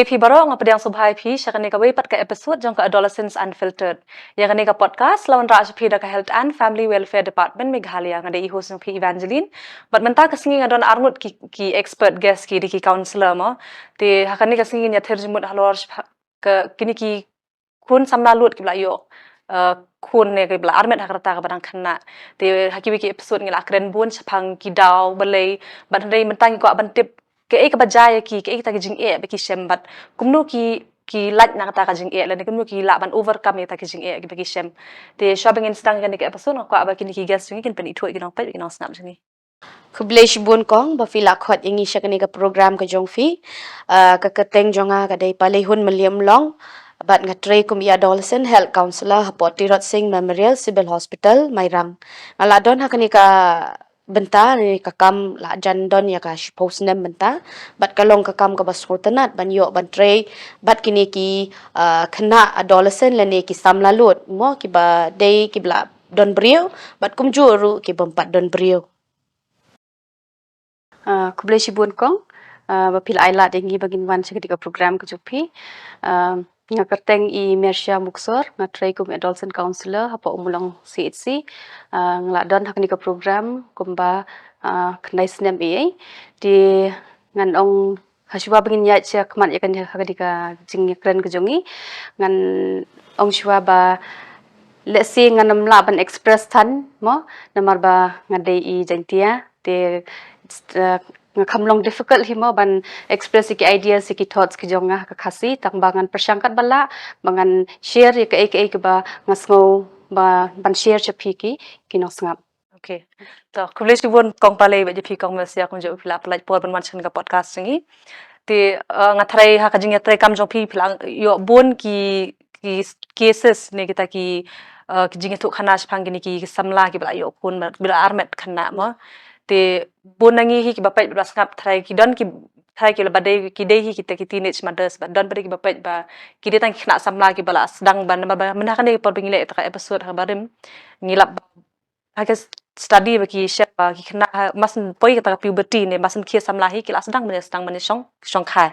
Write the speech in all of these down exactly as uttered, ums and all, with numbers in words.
Phi baroh, nga pdiang sngewbha ïa phi sha kane kawei pat ka episode jong ka Adolescents Unfiltered. Ïa kane ka podcast la wanrah sha phi da ka Health and Family Welfare Department Meghalaya. Nga dei i host jong phi Evangeline. Bad mynta ka sngi nga don arngut ki, ki expert guest, ki dei ki counsellor mo. Te ha kane ka sngi ngin ïathir jingmut halor sha pha-, ka, kine ki khun samla lut kiba la ïoh, eh, khun ne kiba la armet ha ka rta kaba dang khynnah. Te ha kiwei ki episode ngi la kren bun shaphang ki daw balei, bad hynrei mynta ngi kwah ban tip kaei kaba jia ïa ki, kaei kita ki jingeh ba ki shem, bad kumno ki, ki lait na kata ka jingeh lane kumno ki lah ban overcome ïa kita ki jingeh ba ki shem. Te shuwa ba ngin sdang ïa kane ka episode nga kwah ba kine ki guest jong ngi kin pynithuh ïa ki nongpeit, ïa ki nongsngap jong ngi. Khublei shibun kong ba phi la khot ïa ngi sha kane ka program ka jong phi. Ah, ka kyrteng jong nga ka dei Paleihun Mylliemlong, bad nga trei kum i Adolescent Health Counsellor hapoh Tirot Sing Memorial Civil Hospital, Mairang. Nga la don ha kane ka bynta ne ka kam la jan don ïa ka shiphew snem bynta, bad ka long ka kam kaba sngewtynnat ban ïoh ban trei bad kine ki, ah, khynnah adolescent lane ki samla lut mo, kiba dei kiba la don briew bad kumjuh ruh ki bym pat don briew. Ah, khublei shibun kong, ah, ba phi la ai lad ïa ngi ba ngin wan sha kane ka program ka jong phi. Ah, nga kyrteng i Mersha Muksor, nga trei kum adolescent counsellor hapoh Ummulong C H C. Ah, nga la don ha kane ka program kumba, ah, khyndai snem ei ei. Te ngan ong ha shuwa ba ngin ïaid sha khmat ïa kane, ha kane ka jingïakren ka jong ngi, ngan ong shuwa ba lehse ngan ym lah ban express than mo, namar ba nga dei i Jaiñtia, te, eh, nga kham long difficult hi mo ban express ïa ki ideas, ïa ki thoughts ki jong nga ha ka Khasi, tang ba ngan pyrshang katba lah ba ngan share ïa kaei kaei kaba nga sngew ba ban share sha phi ki, ki nongsngap. Okay. To, khublei shibun kong Palei bad ïa phi kong Mersha, kumjuh phi la pynlait por ban wan sha kane ka podcast jong ngi. Te, eh, nga tharai ha ka jingïatreikam jong phi, phi la ïoh bun ki, ki cases ne kita ki, eh, ki jingïathuhkhana shaphang kine ki samla kiba la ïoh khun, ba la armet khynnah mo. Te bun na ngi hi kiba peit bad ba sngap, tharai ki don ki, tharai ki la ba dei, ki dei hi kita ki teenage mothers, bad don ba dei kiba peit ba ki dei tang ki khynnah samla kiba la sdang ban, ba, ba mynta kane por ba ngi leh ïa ka episode ha barim, ngi lap ha ka study ba ki shem ba ki khynnah ha, mar syn poi kata ka puberty ne mar syn khie samla hi, ki la sdang ban, sdang ban shong, shongkha.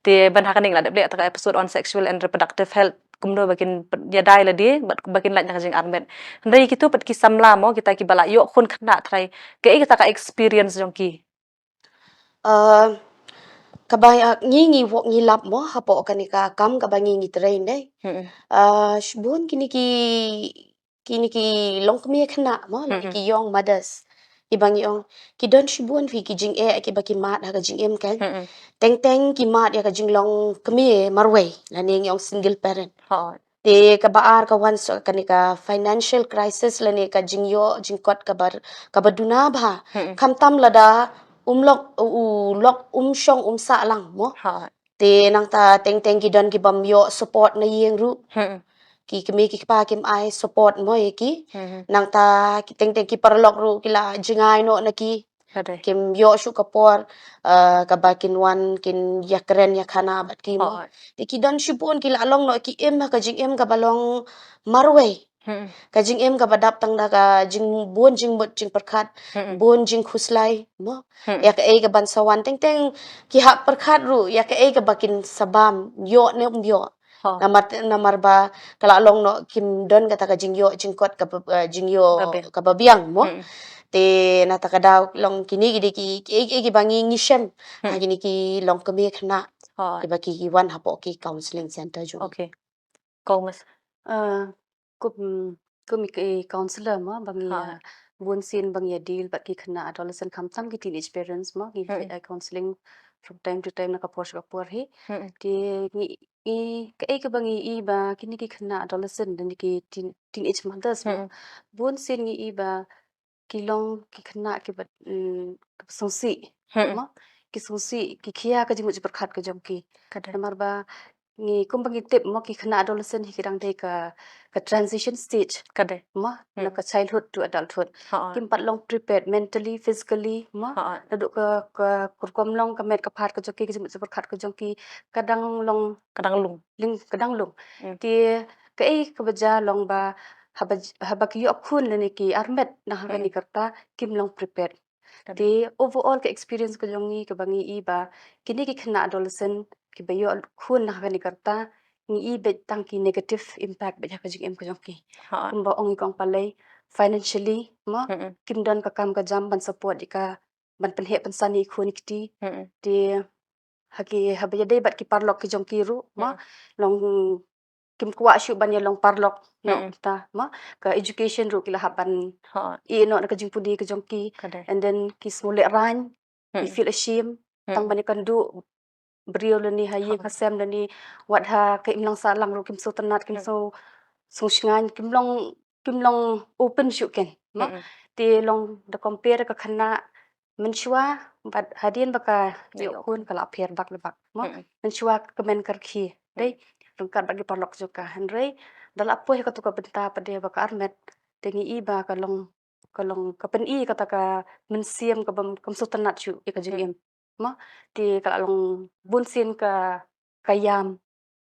Te ban ha kane nga la dep leh kata ka episode on sexual and reproductive health, kumno ba kin ïadei lade bad ba kin lait na ka jingarmet. Hynrei kito pat ki samla mo, kita kiba la ïoh khun khynnah, tharai kaei kata ka experience jong ki? Ah, kaba, ah, ngi, ngi wok, ngi lap mo hapoh kane ka kam kaba ngi, ngi trei ne. Hmm. Ah, shibun kine ki, kine ki longkmie khynnah mo, lane, hmm, ki young mothers, kiba ngi ong ki don shibun phi ki jingeh kiba ki mad ha ka jingim kan. Hmm. Teng teng ki mad ïa ka jinglong kmie marwei, lane ngi ong single parent. Hooid. Te kaba ar ka wan sha kane ka financial crisis lane ka jingïoh jingkot kaba, kaba duna bha. Hmm. Khamtam lada um lok, u lok um shong um sah lang mo. Hooid. Te nangta teng teng ki don ki bym ïoh support na ïing ruh. Hmm. Ki kmie ki kpa kim ai support mo ïa ki. Hmm. Nangta ki teng teng ki paralok ruh ki la jngai noh na ki. Ka dei. Kim ïoh shuh ka por, eh, kaba kin wan kin ïakren ïakhana bad ki mo. Hooid. Te ki don shibun ki la long noh ki im ha ka jingim kaba long marwei. Hmm. Ka jingim kaba dap tang da ka jingbun jingmut jingpyrkhat, hmm, bun jingkhuslai mo. Hmm. Ïa kaei kaban sa wan, teng teng ki hap pyrkhat ruh ïa kaei kaba kin sa bam, ïoh ne um ïoh. Hooid. Namar, namar ba ka la long noh kim don kata ka jingïoh jingkot kaba, eh, jingïoh kaba biang mo. Hmm. Te na kata ka daw long kine ki dei ki, ki, ki, kiba ngi, ngi shem. Hmm. Ha kine ki longkmie khynnah. Hooid. Kiba ki, ki wan hapoh ki counselling center jong. Okay. Kong Mersha. Ah, kum, kum i, i counsellor mo ba ngi, hooid, ah, bun sien ba ngi ïa deal bad ki khynnah adolescent, khamtam ki teenage parents mo, ngi, hmm, provide counselling from time to time na ka por sha ka por hi. Hmm. Te ngi, ngi, kaei kaba ngi i ba kine ki khynnah adolescent lane ki teen, teenage mothers mo. Hmm. Bun sien ngi i ba ki long ki khynnah kiba, mm, kiba sngewsih. Hmm. Mo, ki sngewsih, ki khia ka jingmut jingpyrkhat ka jong ki. Ka dei. Namar ba ngi, kumba ngi tip mo, ki khynnah adolescent hi ki dang dei ka, ka transition stage. Ka dei. Mo, hmm, na ka childhood to adulthood. Hooid. Kim pat long prepared mentally, physically mo. Hooid. Naduh ka, ka, ka rukom long, ka met ka phad ka jong ki, ka jingmut jingpyrkhat ka jong ki ka dang long, ka dang lung. Ling, ka dang lung. Hmm. Te kaei kaba jia long ba haba, haba ki ïoh khun lane ki armet na ha kane ka rta, hmm, kim long prepared. Te overall ka experience ka jong ngi kaba ngi i ba kine ki khynnah adolescent kiba ïoh khun na kane ka rta, ngi i beit tang ki negative impact beit ha ka jingim ka jong ki. Kumba ong i kong Palei, financially mo, kim don ka kam ka jam ban support ïa ka, ban pynheh pynsan ïa i khun i kti. Te ha ki, haba ïadei bad ki paralok ki jong ki ruh mo, long kim kwah shuh ban ïa long paralok noh ta mo, ka education ruh ki la hap ban ïeh noh na ka jingpule ka jong ki. And then ki sngewlehrain, ki feel ashamed tang ban ïakynduh briew lane ha ïing ha sem lane wat ha ka imlang sahlang ruh kim sngewtynnat, kim sngewsngew shngaiñ, kim long, kim long open shuh ken mo. Te long da compare ka khynnah mynshuwa bad hadien ba ka ïoh khun ka la pher bak le bak mo. Mynshuwa ka kmen ka rkhie dei ryngkat bad ki paralok jong ka, hynrei da la poi ha katu ka bynta pat de ba ka armet, te ngi i ba ka long, ka long ka pyni kata ka mynsiem kaba kam sngewtynnat shuh ïa ka jingim mo. Te ka la long bunsien ka, ka ïam,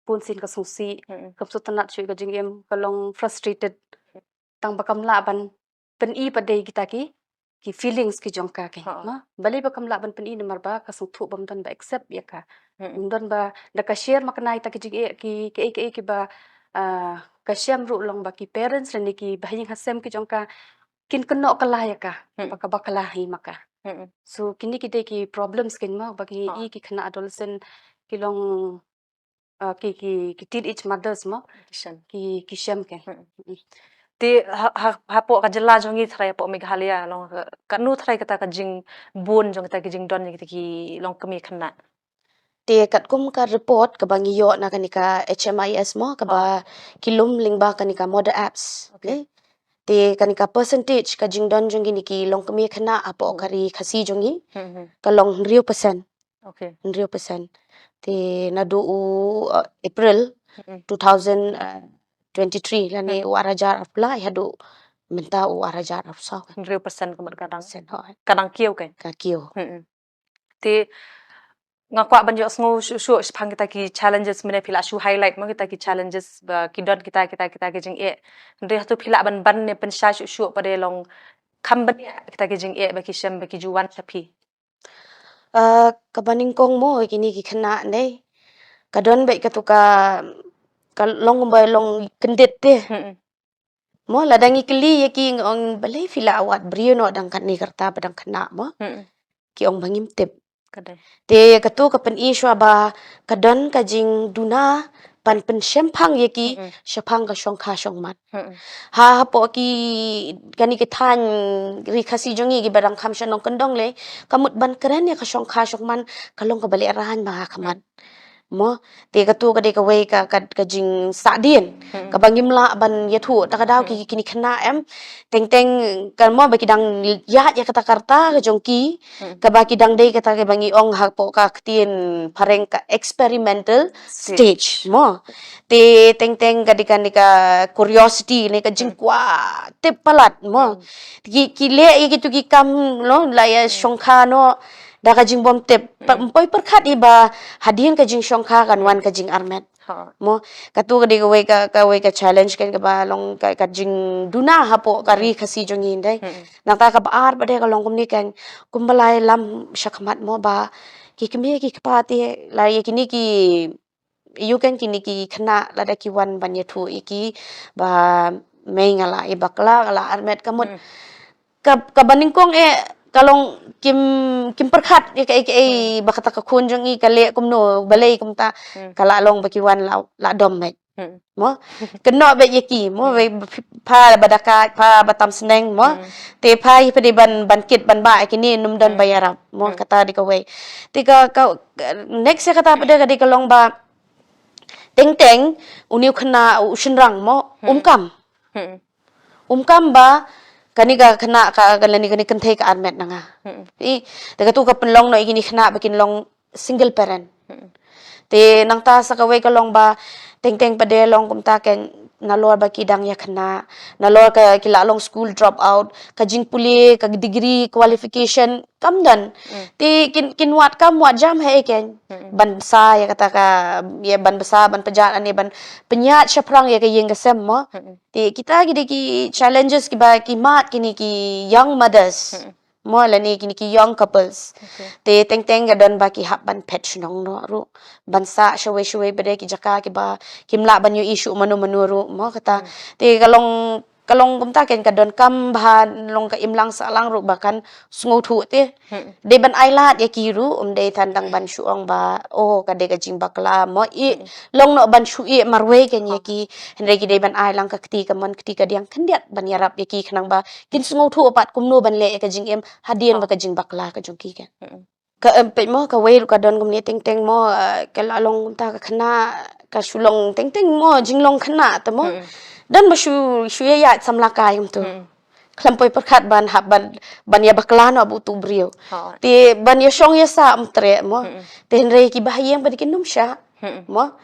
bunsien ka sngewsih, kam sngewtynnat shuh ïa ka jingim, ka long frustrated tang ba kam lah ban pyni pat de kita ki, ki feelings ki jong ka ken mo. Balei ba kam lah ban pyni? Namar ba ka sngewthuh bym don ba accept ïa ka. Bym don ba, da ka share ma kane kita ki jingeh, ki, ki, ki, kiba ka shem ruh long ba ki parents lane ki bahaïing hasem ki jong ka kin kynnoh kylla ïa ka ba ka bakla hi ma ka. So kine ki dei ki problems ken mo ba ki i ki khynnah adolescent ki long, ki, ki, ki teenage mothers mo, ki, ki shem ken. Te ha, ha, hapoh ka jylla jong ngi tharai hapoh Meghalaya long ka, katno tharai kata ka jingbun jong kita ki jingdon jong kita ki longkmie khynnah? Te katkum ka report kaba ngi ïoh na kane ka H M I S mo, kaba ki lum lyngba kane ka Mother Apps. Te kane ka percentage ka jingdon jong kine ki longkmie khynnah hapoh ka ri Khasi jong ngi ka long hynriew percent. Hynriew percent. Te naduh u April two thousand twenty-three lane u ar hajar arphew lai haduh mynta u ar hajar arphew saw. Hynriew percent ka mut ka dang, ka dang kiew ken, ka kiew. Te nga kwah ban ïohsngew shuh shuh shaphang kita ki challenges, mynne phi la shu highlight mo kita ki challenges ba ki don kita, kita, kita ki jingeh. Hynrei hato phi lah ban, ban ne pynshai shuh shuh pat de long kham bniah kita ki jingeh ba ki shem ba ki ju wan sha phi? Kaba nyngkong mo kine ki khynnah ne ka don beit katu ka, ka long ba long kyndit te. Mo lada ngi kylli ïa ki, ngi ong balei phi la wad briew noh dang katne ka rta ba dang khynnah mo. Ki ong ba ngim tip. Te katu ka pyni shuwa ba ka don ka jingduna ban pynshemphang ïa ki shaphang ka shongkha shongman. Ha, hapoh ki, kane ki thaiñ ri Khasi jong ngi kiba dang kham shnong kyndong lei, ka mut ban kren ïa ka shongkha shongman ka long kaba lehrain ba ha khmat. Mo, te katu ka dei kawei ka, ka, ka jingsahdien kaba ngim lah ban ïathuh da ka daw ki, kine khynnah em. Teng teng ka mo ba ki dang ïaid ïa kata ka rta ka jong ki, kaba ki dang dei kata kaba ngi ong hapoh ka ktien phareng ka experimental stage mo. Te teng teng ka dei kane ka curiosity ne ka jingkwah tip palat mo. Ki, ki leh ïa kitu ki kam lo, la ïa shongkha noh da ka jingbym tip. Ym poi pyrkhat i ba hadien ka jingshongkha kan wan ka jingarmet. Mo, katu ka dei kawei ka, kawei ka challenge ken kaba long ka, ka jingduna hapoh ka ri Khasi jong ngi dei. Nangta kaba ar pat de ka long kumne ken, kumba la ïalam shakhmat mo ba ki kmie ki kpa te la ïa kine ki, ïa ken kine ki khynnah lada ki wan ban ïathuh ïa ki ba mei nga la ïa bakla, nga la armet ka mut ka, kaba nyngkong eh ka long kim, kim pyrkhat ïa kaei kaei ba kata ka khun jong ngi ka leh kumno, balei kumta. Ka la long ba ki wan la, la dom beit. Mo, kynnoh beit ïa ki mo, wei pha ba da ka, pha ba tam sneng mo. Te pha ïa pha dei ban, ban kit ban bah ïa kine, nym don ba ïarap mo, kata dei kawei. Te ka, ka next ïa kata pat de ka dei ka long ba teng teng une u khynnah u shynrang mo um kam. Um kam ba kane ka khynnah ka, ka lane kane kynthei ka armet na nga. I, te katu ka pynlong noh ïa kine khynnah ba kin long single parent. Te nangta sa kawei ka long ba teng teng pat de long kumta ken, nalor ba ki dang ïa khynnah, nalor ka ki la long school drop out, ka jingpule, ka degree qualification kam don. Te kin, kin wad kam wad jam ha ei ken. Ban bsa ïa kata ka, ïa ban bsa, ban pynjah lane ban pynïaid shaphrang ïa ka ïing ka sem mo. Te kita ki dei ki challenges kiba ki mad kine ki young mothers. Mo lane kine ki young couples. Te teng teng ka don ba ki hap ban phet shnong noh ruh. Ban sah shawei shawei ba dei ki jaka kiba kim lah ban ïohi shuh mano mano ruh mo kata. Te ka long ka long kumta ken ka don kam ba long ka imlang sahlang ruh ba kan sngewthuh te. Dei ban ai lad ïa ki ruh, um dei tang ban shu ong ba oh ka dei ka jingbakla mo i long noh ban shu i marwei ken ïa ki. Hynrei ki dei ban ai lang ka kti ka mon kti ka diang khyndiat ban ïarap ïa ki khnang ba kin sngewthuh pat kumno ban leh ïa ka jingim hadien ba ka jingbakla ka jong ki ken. Ka em peit mo ka wei ruh ka don kumne teng teng mo, eh, ka la long kumta ka khynnah ka shu long teng teng mo jinglong khynnah te mo. Don ba shu shu ïa ïa samla kai kumtu. Khlem poi pyrkhat ban hap ban ban ïa bakla noh ba utu briew. Te ban ïa shong ïa sah um treh mo. Te hynrei ki bahaïing ba dei ki num sha mo.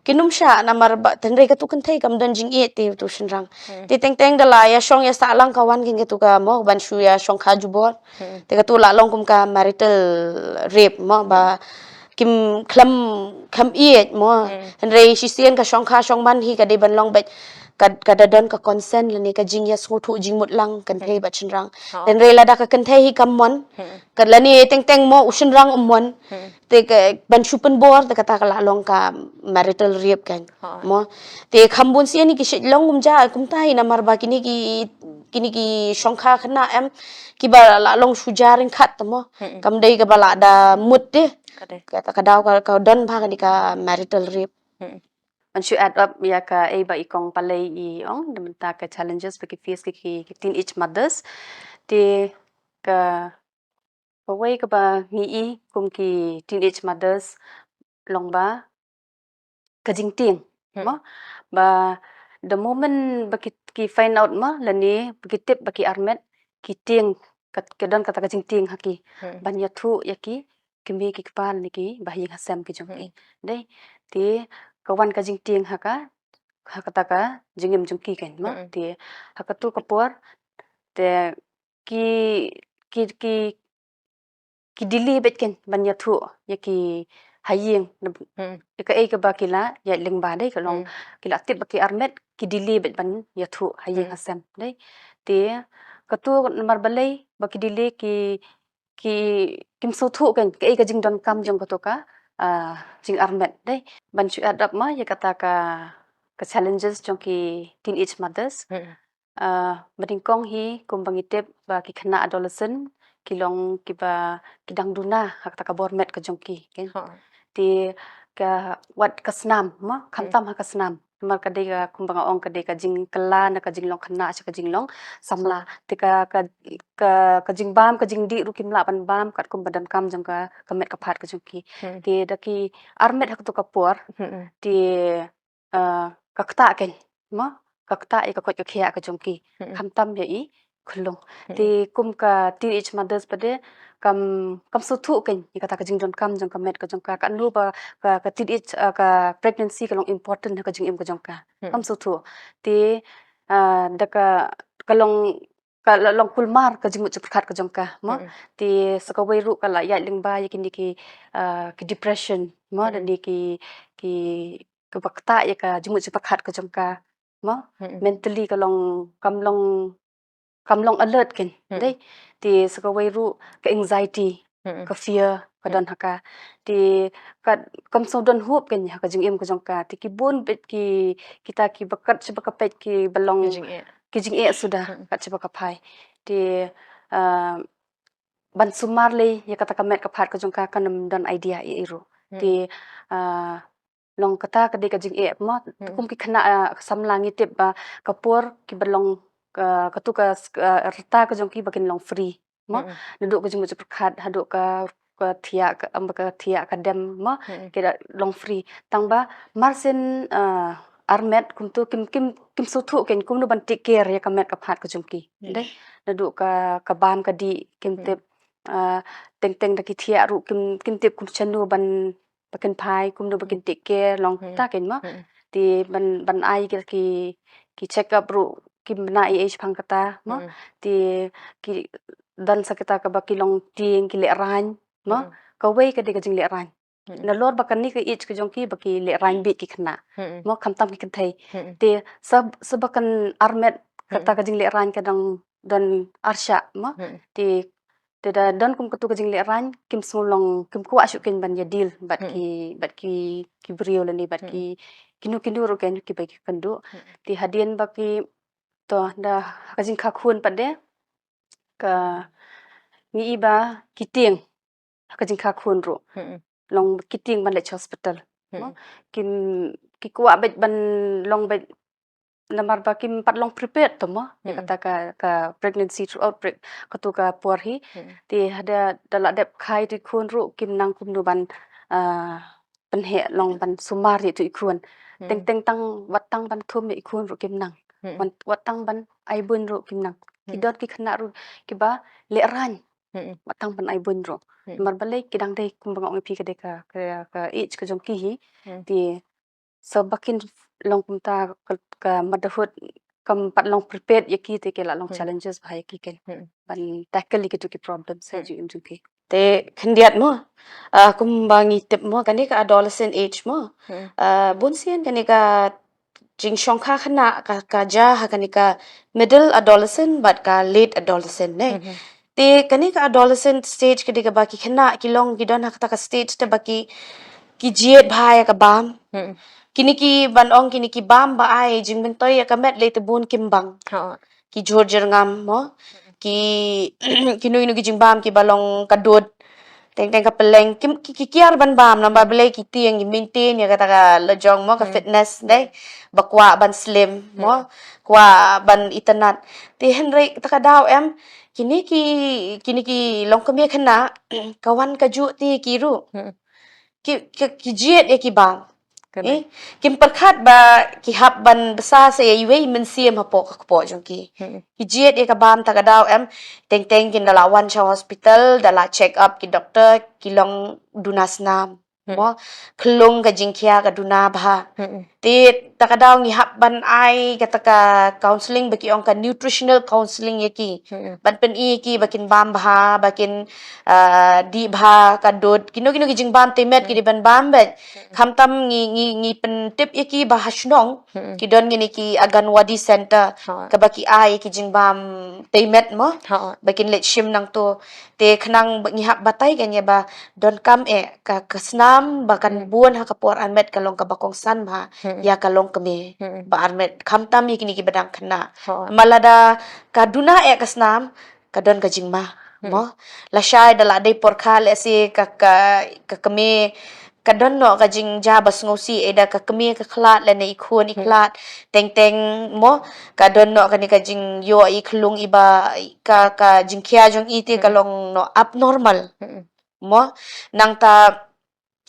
Ki num sha namar ba te hynrei katu kynthei kam don jingïeit te utu shynrang. Te teng teng da la ïa shong ïa sah lang ka wan kin katu ka mo ban shu ïa shong kha jubor. Te katu la long kum ka marital rape mo ba kim khlem khlem ïeit mo. Hynrei shisien ka shong kha shong man hi ka dei ban long beit ka ka da don ka consent lane ka jingïa sngewthuh jingmut lang kynthei bad shynrang. Hynrei lada ka kynthei hi kam mon ka lane teng teng mo u shynrang um mon. Te ka ban shu pynbor te kata ka la long ka marital rape kan. Mo te kham bun sien ki shit long um ja kumta hi namar ba kini ki kini ki shong kha khynnah em kiba la long shu ja ryngkat te mo. Kam dei kaba la da mut te. Kata ka daw ka don ba kani ka marital rape. Ban shu add up ïa ka ei ba i kong Palei i ong da mynta ka challenges ba ki face ki ki teenage mothers. Te ka kawei kaba ngi i kum ki teenage mothers long ba ka jingtieng mo ba the moment ba ki ki find out mo lane ba ki tip ba ki armet ki tieng ka don kata ka jingtieng ha ki ban ïathuh ïa ki kmie ki kpa lane ki bahaïing hasem ki jong ki. Dei te ka wan ka jingtieng ha ka ha kata ka jingim jong ki kan mo te ha katu ka por te ki ki ki ki delay beit kan ban ïathuh ïa ki haïing ïa kaei kaba ki la ïaid lyngba dei ka long ki la tip ba ki armet ki delay beit ban ïathuh haïing hasem dei te katu namar balei ba ki delay ki ki kim sngewthuh kan kaei ka jingdonkam jong katu ka jingarmet dei ban shu add up ma ïa kata ka ka challenges jong ki teenage mothers. Ba nyngkong hi kumba ngi tip ba ki khynnah adolescent ki long kiba ki dang duna ha kata ka bor met ka jong ki. Te ka wat ka snam ma khamtam ha ka snam. Namar ka dei ka kumba nga ong ka dei ka jingkylla na ka jinglong khynnah sha ka jinglong samla. Te ka ka ka ka jingbam ka jingdih ruh kim lah ban bam katkum ba donkam jong ka ka met ka phad ka jong ki. Te da ki armet ha katu ka por te ka ktah kein ma ka ktah ïa ka koit ka khiah ka jong ki khamtam ïa i khyllung. Te kum ka teenage mothers pat de kam kam sngewthuh kein ïa kata ka jingdonkam jong ka met ka jong ka katno ba ka ka teenage ka pregnancy ka long important ha ka jingim ka jong ka kam sngewthuh. Te da ka ka long ka long kulmar ka jingmut jingpyrkhat ka jong ka ma te sa kawei ruh ka la ïaid lyngba ïa kine ki ki depression ma da ne ki ki kaba ktah ïa ka jingmut jingpyrkhat ka jong ka ma mentally ka long kam long kam long alert kein dei te sa kawei ruh ka anxiety ka fear ka don ha ka te ka kam sngewdon hope kein ha ka jingim ka jong ka te ki bun beit ki kita ki ba kat sha ba ka peit ki ba long ki jingeh suda kat sha ba ka phai te ban sumar lei ïa kata ka met ka phad ka jong ka kan ym don idea ïa i ruh te long kata ka dei ka jingeh ma kum ki khynnah samla ngi tip ba ka por ki ba long katu ka rta ka jong ki ba kin long free ma naduh ka jingmut jingpyrkhat haduh ka ka thiah ka amba ka thiah ka dem ma ki da long free tang ba mar sien armet kumtu kim kim kim sngewthuh kein kumno ban take care ïa ka met ka phad ka jong ki dei naduh ka ka bam ka dih kim tip teng teng da ki thiah ruh kim kim tip kum shano ban ba kin phai kumno ba kin take care long ta kein ma te ban ban ai ki ki ki check up ruh kim bna ei ei shaphang kata ma te ki don sa kita kaba ki long tieng ki lehraiñ ma kawei ka dei ka jinglehraiñ nalor ba kane ka age ka jong ki ba ki lehraiñ beit ki khynnah ma khamtam ki kynthei te sa sa ba kan armet kata ka jinglehraiñ ka dang don arshah ma te Te da don kum katu ka jinglehrain, kim sngew long, kim kwah shuh kein ban ïa deal bad ki, bad ki, ki briew lane bad ki, kino kino ruh kein kiba ki kynduh. Te hadien ba ki, to, da ka jingkha khun pat de, ka, ngi i ba ki tieng ha ka jingkha khun ruh. Long ki tieng ban leit sha hospital. Mo? Kim, ki kwah beit ban long beit, namar ba kim pat long prepared to mo. Ïa kata ka, ka pregnancy throughout preg-, katu ka por hi. Te hada da la dep kha ïa tu i khun ruh kim nang kumno ban, ah, pynheh long ban sumar ïa tu i khun. Teng teng tang, wat tang ban thum ïa i khun ruh kim nang. Wat, wat tang ban ai buiñ ruh kim nang. Ki don ki khynnah ruh kiba lehrain. Wat tang ban ai buiñ ruh. Namar balei, ki dang dei kumba nga ong ïa phi, ka dei ka, ka, ka age ka jong ki hi. Te so ba kin long kumta ka, ka motherhood kam pat long prepared ïa ki, te ki la long challenges bha ïa ki kein ban tackle ïa kitu ki problems ha jingim jong ki. Te khyndiat mo, ah, kumba ngi tip mo, kane ka adolescent age mo. Ah, bun sien kane ka jingshongkha khynnah ka, ka jia ha kane ka middle adolescent bad ka late adolescent ne. Te kane ka adolescent stage ka dei kaba ki khynnah ki long, ki don ha kata ka stage te ba ki, ki jied bha ïa ka bam. Kine ki ban ong, kine ki bam ba ai jingmyntoi ïa ka met, lei te bun kim bang. Ki jhur jyrngam mo. Ki, kino kino ki jingbam kiba long ka dud. Teng teng ka pylleng, ki, ki, ki kiar ban bam, namar balei, ki tieng, ki maintain ïa kata ka lajong mo, ka fitness dei. Ba kwah ban slim mo, kwah ban itynnad. Te hynrei kata ka daw em, kine ki, kine ki longkmie khynnah, ka wan ka juh te ki ruh. Ki, ki, ki jied ïa ki bam. Eh, kim pyrkhat ba ki hap ban bsa sa ïa iwei i mynsiem hapoh ka kpoh jong ki. Ki jied ïa ka bam, ta ka daw em, teng teng kin da la wan sha hospital, da la check up ki doctor, ki long duna snam. Mo, khlung ka jingkhia ka duna bha. Te ta ka daw ngi hap ban ai kata ka counselling ba ki ong ka nutritional counselling ïa ki. Ban pyni ïa ki ba kin bam bha, ba kin, ah, dih bha ka dud. Kino kino ki jingbam te met ki dei ban bam beit. Khamtam ngi, ngi, ngi pyntip ïa ki ba ha shnong ki don kine ki Anganwadi center, kaba ki ai ïa ki jingbam te met mo. Ba kin leit shim nangto. Te khnang ba ngi hap batai kein ïa ba donkam eh ka, ka snam ba kan bun ha ka por armet ka long kaba kongsan bha ïa ka longkmie ba armet, khamtam ïa kine kiba dang khynnah. Ma lada ka duna eh ka snam, ka don ka jingma mo. Lashai da la dei por kha, lehse ka, ka, ka kmie ka don noh ka jingjia ba sngewsih, eh, da ka kmie ka khlad lane i khun i khlad. Teng teng mo, ka don noh kane ka jingïoh i khlung iba, ka, ka jingkhia jong i te ka long noh abnormal. Mo, nangta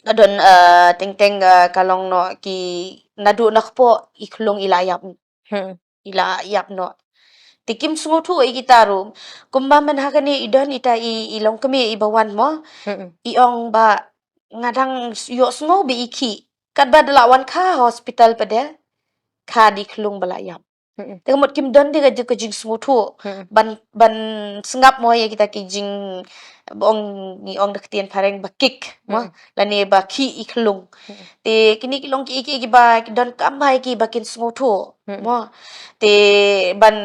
ka don, eh, teng teng, eh, ka long noh ki naduh na kpoh i khlung i la ïap. I la ïap noh. Te kim sngewthuh ïa kita ruh. Kumba mynta ha kane i don ita i, i longkmie iba wan mo. I ong ba nga dang ïoh sngew ba i khih. Katba da la wan kha hospital pat de, kha da i khlung ba la ïap. Te ka mut kim don de ka, ka jingsngewthuh ban, ban sngap mo ïa kita ki jing, ba ong, ngi ong da ka ktien phareng ba kick mo, lane ba khih i khlung. Te kine ki long ki, ki, kiba ki donkam bha ïa ki ba kin sngewthuh mo. Te ban,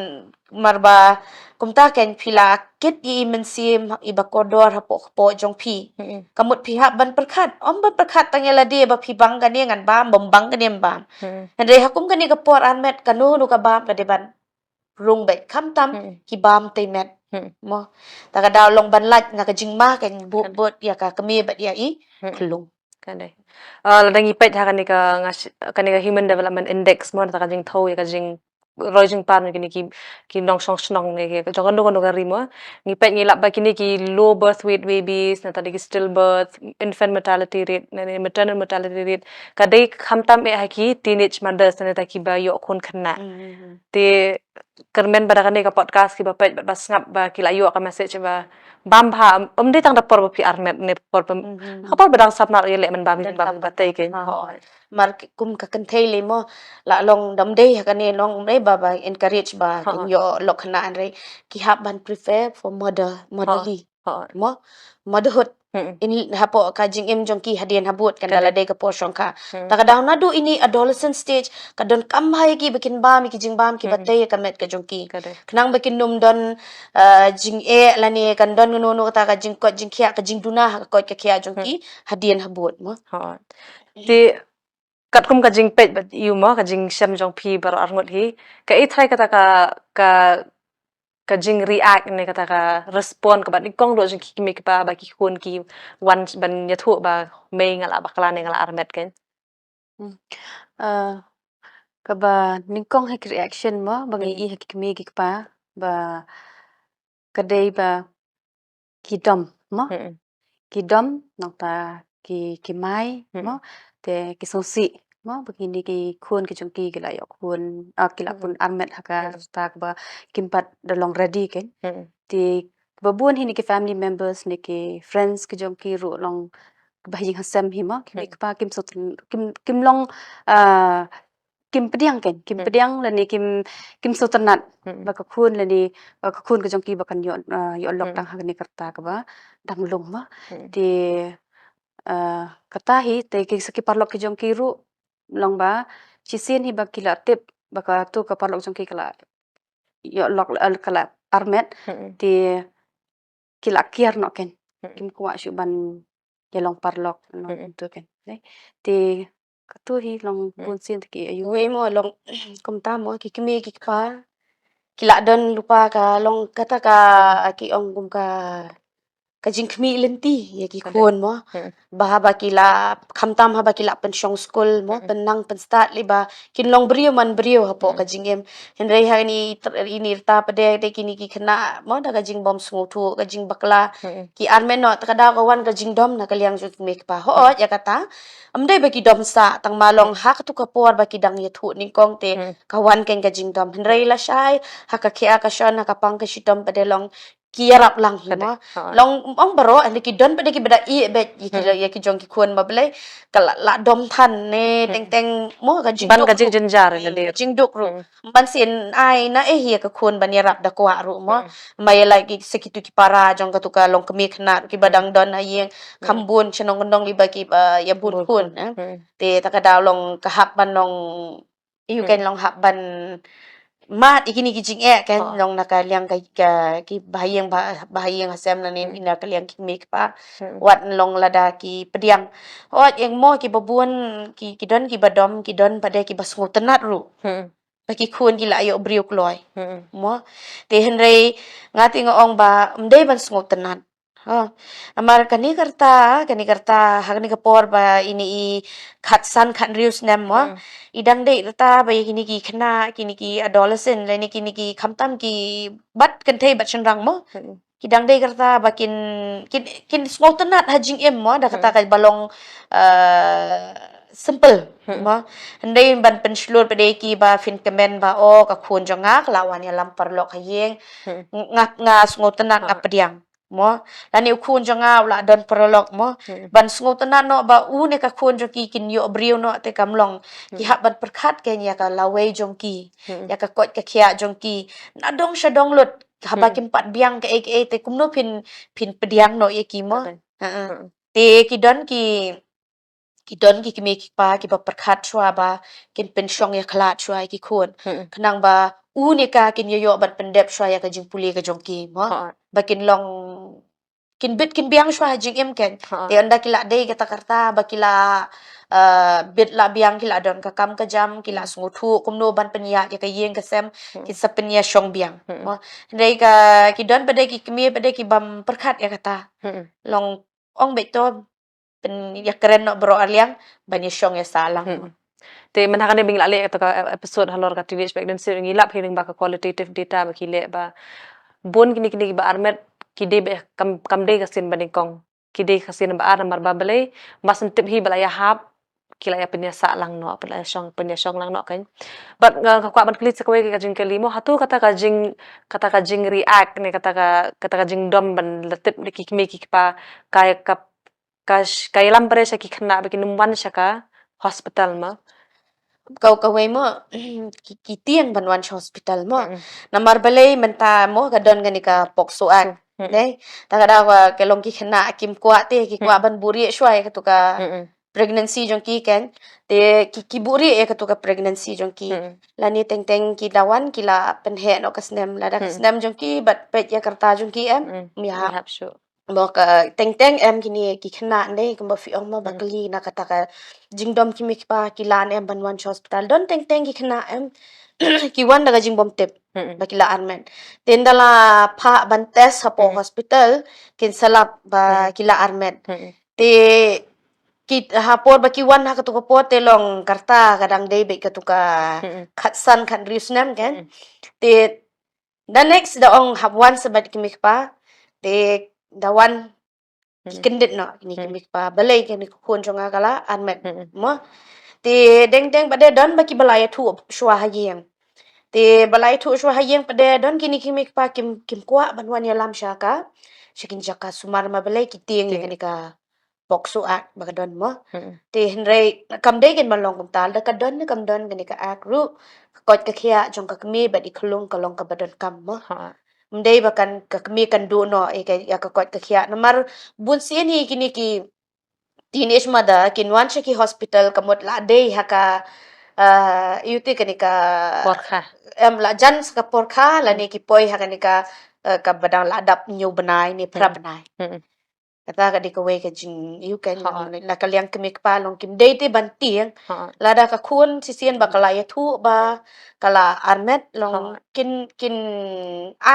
mar ba kumta kein phi la kit ïa i mynsiem iba kordor hapoh kpoh jong phi. Ka mut phi hap ban pyrkhat, ym ban pyrkhat tang ïa lade ba phi bang kane ngan bam, bym bang kane ym bam. Hynrei ha kum kane ka por armet kano kano ka bam ka dei ban rung beit, khamtam ki bam te met. Mo, ta ka daw long ban lait na ka jingma kein bud bud ïa ka kmie bad ïa i khlung. Ka dei. Ah, lada ngi peit ha kane ka, nga sh-, kane ka Human Development Index mo, ta ka jingthew ïa ka jing roi jingpar ne kine ki, ki nongshong shnong ne ki jong kano kano ka ri mo. Ngi peit ngi lap ba kine ki low birth weight babies, nangta ki stillbirth, infant mortality rate, ne, ne maternal mortality rate. Ka dei khamtam eh ha ki teenage mothers, nangta kiba ïoh khun khynnah. Te kyrmen ba da kane ka podcast kiba peit bad ba sngap ba ki la ïoh ka message ba bam bha, ym dei tang da por ba phi armet ne por ba, ha por ba dang sap nar ïa leh man bam, bam ba tei kein. Mar kum ka kynthei lei mo, la long dam dei ha kane long, ym dei ba, ba encourage ba kin ïoh lok khynnah, hynrei ki hap ban prepare for mother, motherly. Mo, motherhood. Hmm. In hapoh ka jingim jong ki hadien habud kan da la dei ka por shongkha. Hmm. Ta ka daw naduh ini adolescent stage ka donkam bha ïa ki ba kin bam ïa ki jingbam kiba tei ïa ka met ka jong ki. Khnang ba kin nym don, ah, jingeh lane kan don kano kano kata ka jingkoit jingkhiah ka jingduna ha ka koit ka khiah jong ki hadien habud mo. Te katkum ka jingpeit bad ïa u mo ka jingshem jong phi baroh arngut hi, ka i trai kata ka, ka, ka jingreact ne kata ka respond kaba nyngkong ruh jong ki kmie ki kpa ba ki khun ki wan ban ïathuh ba mei nga la bakla ne nga la armet kan. Hmm. Ah, kaba nyngkong ha ki reaction mo ba ngi i ha ki kmie ki kpa ba ka dei ba ki dom mo. Hmm. Ki dom nangta ki, ki mai mo. Hmm. Te ki sngewsih mo ba kine ki khun ki jong ki ki la ïoh khun, ah, ki la pun armet ha ka rta kaba kim pat da long ready kan. Hmm. Te ba bun hi ne ki family members ne ki friends ki jong ki ruh long ba ïing ha sem hi mo. Ki kmie ki kpa kim sngewtyn-, kim, kim long, ah, kim pdiang kan, kim pdiang lane kim, kim sngewtynnat ba ka khun lane, ah, ka khun ka jong ki ba kan ïoh, ah, ïoh lok tang ha kane ka rta kaba dang lung mo. Te, ah, kata hi te ki sa ki paralok ki jong ki ruh long ba shisien hi ba ki la tip ba katu ka paralok jong ki ka la ïoh lok, ah, ka la armet. Te ki la kiar noh kan. Kim kwah shuh ban ïa long paralok noh tu kan. Te katu hi long bun sien te ki ayu. Wei mo long kumta mo ki kmie ki kpa ki la don lypa ka long kata ka ki ong kum ka, ka jingkhmih lynti ïa ki khun mo. Ba haba ki la khamtam haba ki la pynshong skul mo, pynnang pynstad lypa kin long briew man briew hapoh ka jingim. Hynrei ha ini, ini rta pat de kine ki khynnah mo da ka jingbym sngewthuh ka jingbakla. Ki armet noh ta ka daw ka wan ka jingdom na ka liang jong ki kmie ki kpa. Hooid ïa kata. Ym dei ba ki dom sah tang ma long ha katu ka por ba ki dang ïathuh nyngkong te ka wan kan ka jingdom. Hynrei lashai ha ka khia ka shon ha ka pang ka shitom pat de long ki ïarap lang hi mo. Long ong baroh hynrei ki don pat de ki ba da ïeh beit ïa ki, ïa ki jong ki khun ba balei ka la, la dom than ne teng teng mo ka jingduk ruh. Ban ka jingjynjar ka dei ka jingduk ruh. Ban sien ai na eh ïa ka khun ban ïarap da kwah ruh mo. Ma ïa la ki sa kitu ki para jong katu ka long kmie khynnah ki ba dang don ha ïing kham bun shnong kyndong lypa ki ba ïa bun khun. Te ta ka daw long ka hap ban long ïa u kan long hap ban mad ïa kine ki jingeh kan long na ka liang ka, ka ki ba ha ïing ba, ba ha ïing ha sem lane na ka liang ki kmie ki kpa. Wat long lada ki pdiang. Hooid ïeng mo ki ba bun ki, ki don ki ba dom ki don pat de ki ba sngewtynnat ruh. Ba ki khun ki la ïoh briew kloi. Mo. Te hynrei nga te nga ong ba ym dei ban sngewtynnat. Ha. Namar kane ka rta, kane ka rta ha kane ka por ba ini i khatsan khathynriew snem mo. I dang dei rta ba ïa kine ki khynnah, kine ki adolescent lane kine ki khamtam ki bad kynthei bad shynrang mo. Ki dang dei ka rta ba kin, kin, kin sngewtynnat ha jingim mo da kata ka ba long, eh, simple mo. Hynrei ban pynshlur pat de ki ba phin kmen ba o ka khun jong nga ka la wan ïalam paralok ha ïing. Nga, nga sngewtynnat nga pdiang. Mo, lane u khun jong nga u la don paralok mo. Ban sngewtynnat noh ba une ka khun jong ki kin ïoh briew noh te kam long. Ki hap ban pyrkhat kan ïa ka lawei jong ki. Ïa ka koit ka khiah jong ki. Na dong sha dong lut haba kim pat biang kaei kaei te kumno phin, phin pdiang noh ïa ki mo. Te ki don ki ki don ki kmie ki kpa ki ba pyrkhat shuwa ba kin pynshong ïa khlad shuwa ïa ki khun. Khnang ba une ka kin ïoh ban pyndep shuwa ïa ka jingpule ka jong ki mo. Ba kin long kin bit kin biang shuwa ha jingim kan. Te ynda ki la dei kata ka rta ba ki la, eh, bit la biang ki la don ka kam ka jam ki la sngewthuh kumno ban pynïaid ïa ka ïing ka sem kin sa pynïashong biang. Mo. Hynrei ka ki don pat de ki kmie pat de ki bym pyrkhat ïa kata. Long ong beit to pynïakren noh baroh arliang ban ïashong ïasah lang. Te mynta kane ba ngi la leh kata ka episode halor ka teenage pregnancy ngi lap hi lyngba ka qualitative data ba ki leh ba bun kine kine kiba armet ki dei ba kam, kam dei ka sien ba nyngkong. Ki dei ka sien ba ar namar ba balei ba sngewtip hi ba la ïahap ki la ïa pynïasah lang noh, ba la ïashong, pynïashong lang noh kan. Bad nga ka kwah ban kylli sa kawei ka jingkylli mo hato kata ka jing, kata ka jingreact ne kata ka, kata ka jingdom ban la tip da ki kmie ki kpa ka, ka ka sh-, ka ïalam pyrshah ki khynnah ba kin ym wan sha ka hospital ma. Ka, kawei mo ki, ki tieng ban wan sha hospital mo. Namar balei mynta mo ka don kane ka POCSO Act. Dei, ta ka daw ka long ki khynnah kim kwah te, ki kwah ban buhrieh shuwa ïa katu ka pregnancy jong ki kan. Te ki, ki buhrieh ïa katu ka pregnancy jong ki. Lane teng teng ki dawan ki la pynheh noh ka snem, lada ka snem jong ki bad peit ïa ka rta jong ki em, ym ïahap. Mo ka teng teng em kine ki khynnah, dei kumba phi ong mo, ba kylli na kata ka jingdom ki mei ki pa, ki lah ne em ban wan sha hospital. Don teng teng ki khynnah em ki wan da ka jingbymtip ba ki la armet. Te ynda la phah ban test hapoh hospital, kin sa lap ba ki la armet. Te ki, ha por ba ki wan ha katu ka por te long ka rta ka dang dei beit katu ka khatsan khathynriew snem kan. Te the next da ong hap wan sa bad ki mei ki pa, te da wan ki kyndit noh kine ki mei ki pa, balei kane ka khun jong nga ka la armet mo. Te deng deng pat de don ba kiba la ïathuh shuwa ha ïing. Te ba la ïathuh shuwa ha ïing pat de don kine ki mei ki pa kim, kim kwah ban wan ïalam sha ka, sha kine ki jaka sumar, ma balei ki tieng ïa kane ka POCSO Act ba ka don mo. Te hynrei kam dei kan ban long kumta, lada ka don ne kam don kane ka Act ruh, ka koit ka khiah jong ka kmie bad i khyllung ka long kaba donkam mo. Ym dei ba kan, ka kmie kan duh noh ïa ka, ïa ka koit ka khiah. Namar bun sien hi kine ki teenage mother kin wan sha ki hospital ka mut la dei ha ka, ah, ïa kane ka por kha, em, la jan sa ka por kha lane ki poi ha kane ka, eh, kaba dang la dap hynñiew bnai ne phra bnai. Kata ka dei kawei ka jing, ïa kan, la ka liang kmie kpa long kim dei te ban tieng. Lada ka khun shisien ba ka la ïathuh ba ka la armet, long kin, kin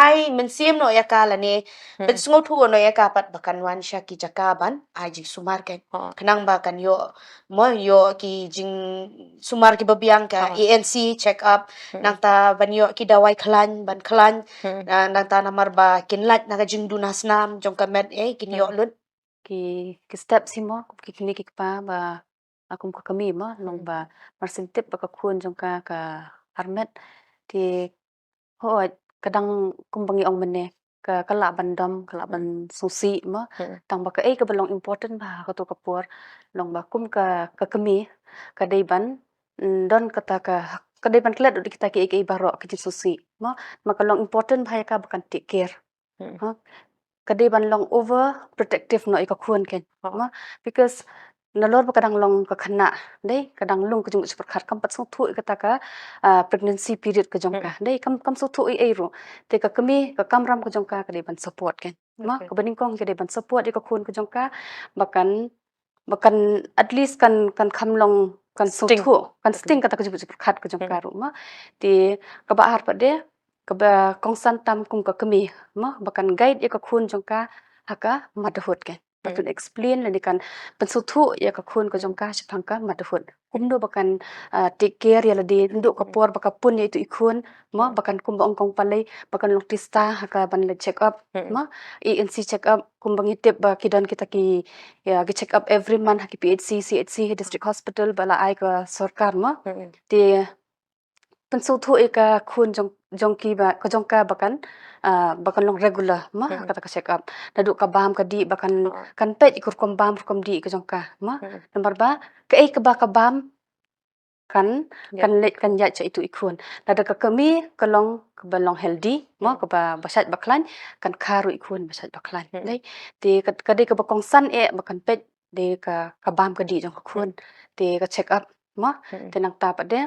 ai mynsiem noh ïa ka lane pynsngewthuh noh ïa ka pat ba kan wan sha ki jaka ban ai jingsumar kan. Khnang ba kan ïoh, mo, ïoh ki jingsumar kiba biang, ka A N C check up, nangta ban ïoh ki dawai khlaiñ, ban khlaiñ, ah, nangta namar ba kin lait na ka jingduna snam jong ka met, eh, kin ïoh lut. Ki, ki step shi mo, ki kmie ki kpa ba, ah, kum ka kmie mo, long ba mar syn tip ba ka khun jong ka ka armet. Te hooid, ka dang kumba ngi ong mynne, ka, ka lah ban dom, ka lah ban sngewsih mo. Tang ba kaei kaba long important bha ha katu ka por, long ba kum ka, ka kmie ka dei ban, mm, don kata ka, ka dei ban klet da kita kiei kiei baroh ki jingsngewsih mo. Ma ka long important bha ïa ka ba kan take care. Ha? Ka dei ban long over protective noh ïa ka khun kan. Ma, because nalor ba ka dang long ka khynnah, dei, ka dang long ka jingmut jingpyrkhat, kam pat sngewthuh ïa kata ka, ah, pregnancy period ka jong ka. Dei, kam, kam sngewthuh ei ei ruh. Te ka kmie, ka kamram ka jong ka, ka dei ban support kan. Ma, kaba nyngkong ka dei ban support ïa ka khun ka jong ka, ba kan, ba kan at least kan, kan kham long, kan sting, sngewthuh, kan sting kata ka jingmut jingpyrkhat ka jong ka ruh ma. Te kaba ar pat de, kaba kongsan tam kum ka kmie ma, ba kan guide ïa ka khun jong ka ha ka motherhood kan. Ba kan explain lane kan pynsngewthuh ïa ka khun ka jong ka shaphang ka motherhood. Kumno ba kan, ah, take care ïa lade naduh ka por ba ka pun ïa itu i khun ma, ba kan kumba ong kong Palei, ba kan long tista ha ka ban leit check up ma, A N C check up, kumba ngi tip ba ki don kita ki, ïa, ki check up every month ha ki P H C, C H C, ha district hospital ba la ai ka sorkar ma. Te pynsngewthuh ïa ka khun jong, jong ki ba, ka jong ka ba kan, ah, ba kan long regular ma ha kata ka check up. Naduh ka bam ka dih ba kan, kan peit ïa ka rukom bam rukom dih ka jong ka ma. Namar ba kaei kaba ka bam kan, kan leit kan ïaid sha itu i khun. Lada ka kmie ka long kaba long healthy ma, kaba, ba shait ba khlaiñ, kan kha ruh i khun ba shait ba khlaiñ. Dei, te ka, ka dei kaba kongsan eh ba kan peit dei ka, ka bam ka dih jong ka khun. Te ka check up ma. Te nangta pat de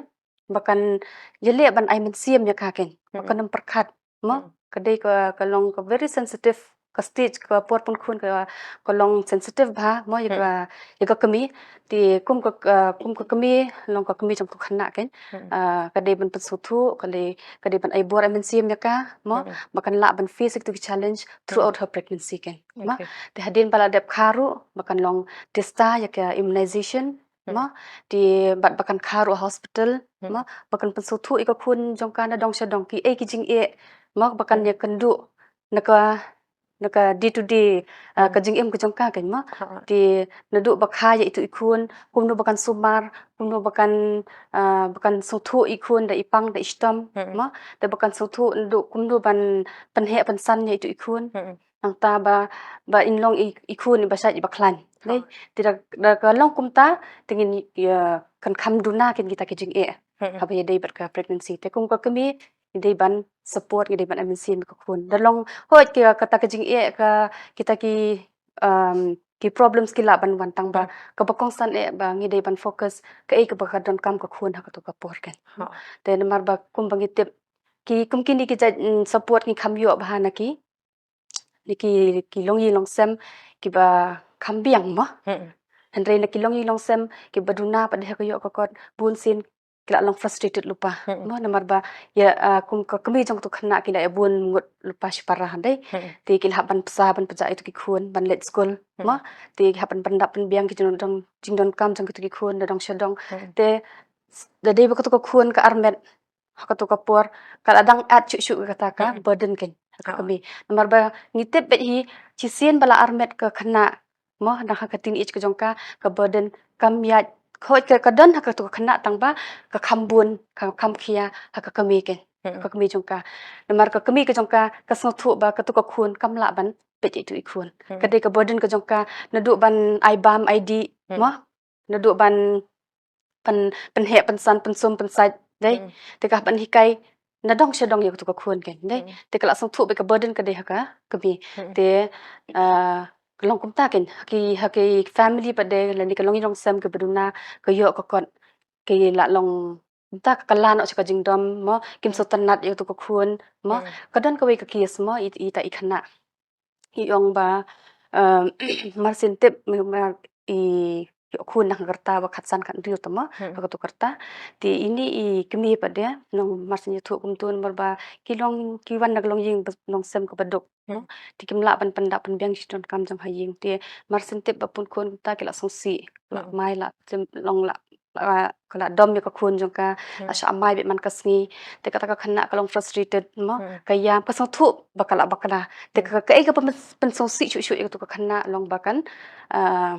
ba kan ïaleh ban ai mynsiem ïa ka kan. Ba kan ym pyrkhat ma. Ka dei ka, ka long ka very sensitive, ka stage, ka por pun khun ka, ka long sensitive bha ma ïa ka, ïa ka kmie. Te kum ka, ka, kum ka kmie, long ka kmie jong ka khynnah kan. Ah, ka dei ban pynsngewthuh, ka dei, ka dei ban ai bor ai mynsiem ïa ka ma. Ba kan lah ban face ïa ki challenge throughout her pregnancy kan. Ma, te hadien ba la dep kha ruh, ba kan long tista ïa ka immunization ma, te bad ba kan kha ruh hospital ma, ba kan pynsngewthuh ïa ka khun jong ka na dong sha dong kiei ki jingeh ma, ba kan ïakynduh na ka, na ka day to day, ah, ka jingim ka jong ka kan ma. Te naduh ba kha ïa itu i khun, kumno ba kan sumar, kumno ba kan, ah, ba kan sngewthuh i khun da i pang da i shitom ma, da ba kan sngewthuh naduh kumno ban pynheh pynsan ïa itu i khun. Nangta ba, ba in long i, i khun iba shait iba khlaiñ. Dei, te da, da ka long kumta, te ngin, ïa, kan kham duna kan kita ki jingeh. Haba ïadei bad ka pregnancy. Te kum ka kmie, ngi dei ban support, ngi dei ban ai mynsiem ïa ka khun. Da long hoi ki kata ka jingeh ka kita ki, um, ki problems ki lah ban wan tang ba kaba kongsan eh ba ngi dei ban focus kaei kaba ka donkam ka khun ha katu ka por kan. Te namar ba kumba ngi tip ki kum kine ki jait, mm, support ngi kham ïoh bha na ki, na ki, ki longïing longsem kiba kham biang mo. Hynrei na ki longïing longsem kiba duna pat de ha ka ïoh ka kot bun sien ki la long frustrated lypa mo, namar ba ïa, ah, kum ka kmie jong katu ka khynnah ki la ïa bun ngut lypa shipara dei. Te ki la hap ban pynsa ban pynjah ïa tu ki khun ban leit skul mo. Te ki hap ban pyndap pynbiang ki jingdon, jingdonkam jong kitu ki khun da dong sha dong. Te da dei ba katu ka khun ka armet ha katu ka por ka la dang add shuh shuh kata ka burden kan ha ka kmie. Namar ba ngi tip beit hi shisien ba la armet ka khynnah mo, dang ha ka teenage ka jong ka, ka burden kam ïaid, hoi ka, ka don ha katu ka khynnah tang ba ka kham bun, ka kham khia ha ka kmie kan, ha ka kmie jong ka. Namar ka kmie ka jong ka ka sngewthuh ba katu ka khun kam lah ban peit ïa tu i khun. Ka dei ka burden ka jong ka naduh ban ai bam ai dih mo, naduh ban pyn, pynheh pynsan pynsum pynsait dei. Te ka ban hikai na dong sha dong ïa katu ka khun kan dei. Te ka la sngewthuh ba ka burden ka dei ha ka kmie. Te, ah, ka long kumta kan ha ki, ha ki family pat de lane ka longïing longsem kiba duna ka ïoh ka kot ki la long kumta ka kylla noh sha ka jingdom mo, kim sngewtynnat ïa katu ka khun mo. Ka don kawei ka case mo, i, ita i khynnah i ong ba, um, mar sien tip, mar i ïoh khun na ka rta ba khatsan khathynriew te mo, ha katu ka rta. Te ine i kmie pat de nong mar sien ïathuh kumtu namar ba ki long, ki wan na ka longïing longsem kaba duk mo. Te kim lah ban pyndap pynbiang ki jingdonkam jong ha ïing. Te mar sien tip ba pun khun kumta ki la sngewsih, la mai la long la, la, ka la dom ïa ka khun jong ka, la shah mai beit man ka sngi. Te kata ka khynnah ka long frustrated mo, ka ïam, ka sngewthuh ba ka la bakla. Te ka, kaei kaba pynsngewsih shuh shuh ïa katu ka khynnah long ba kan, ah,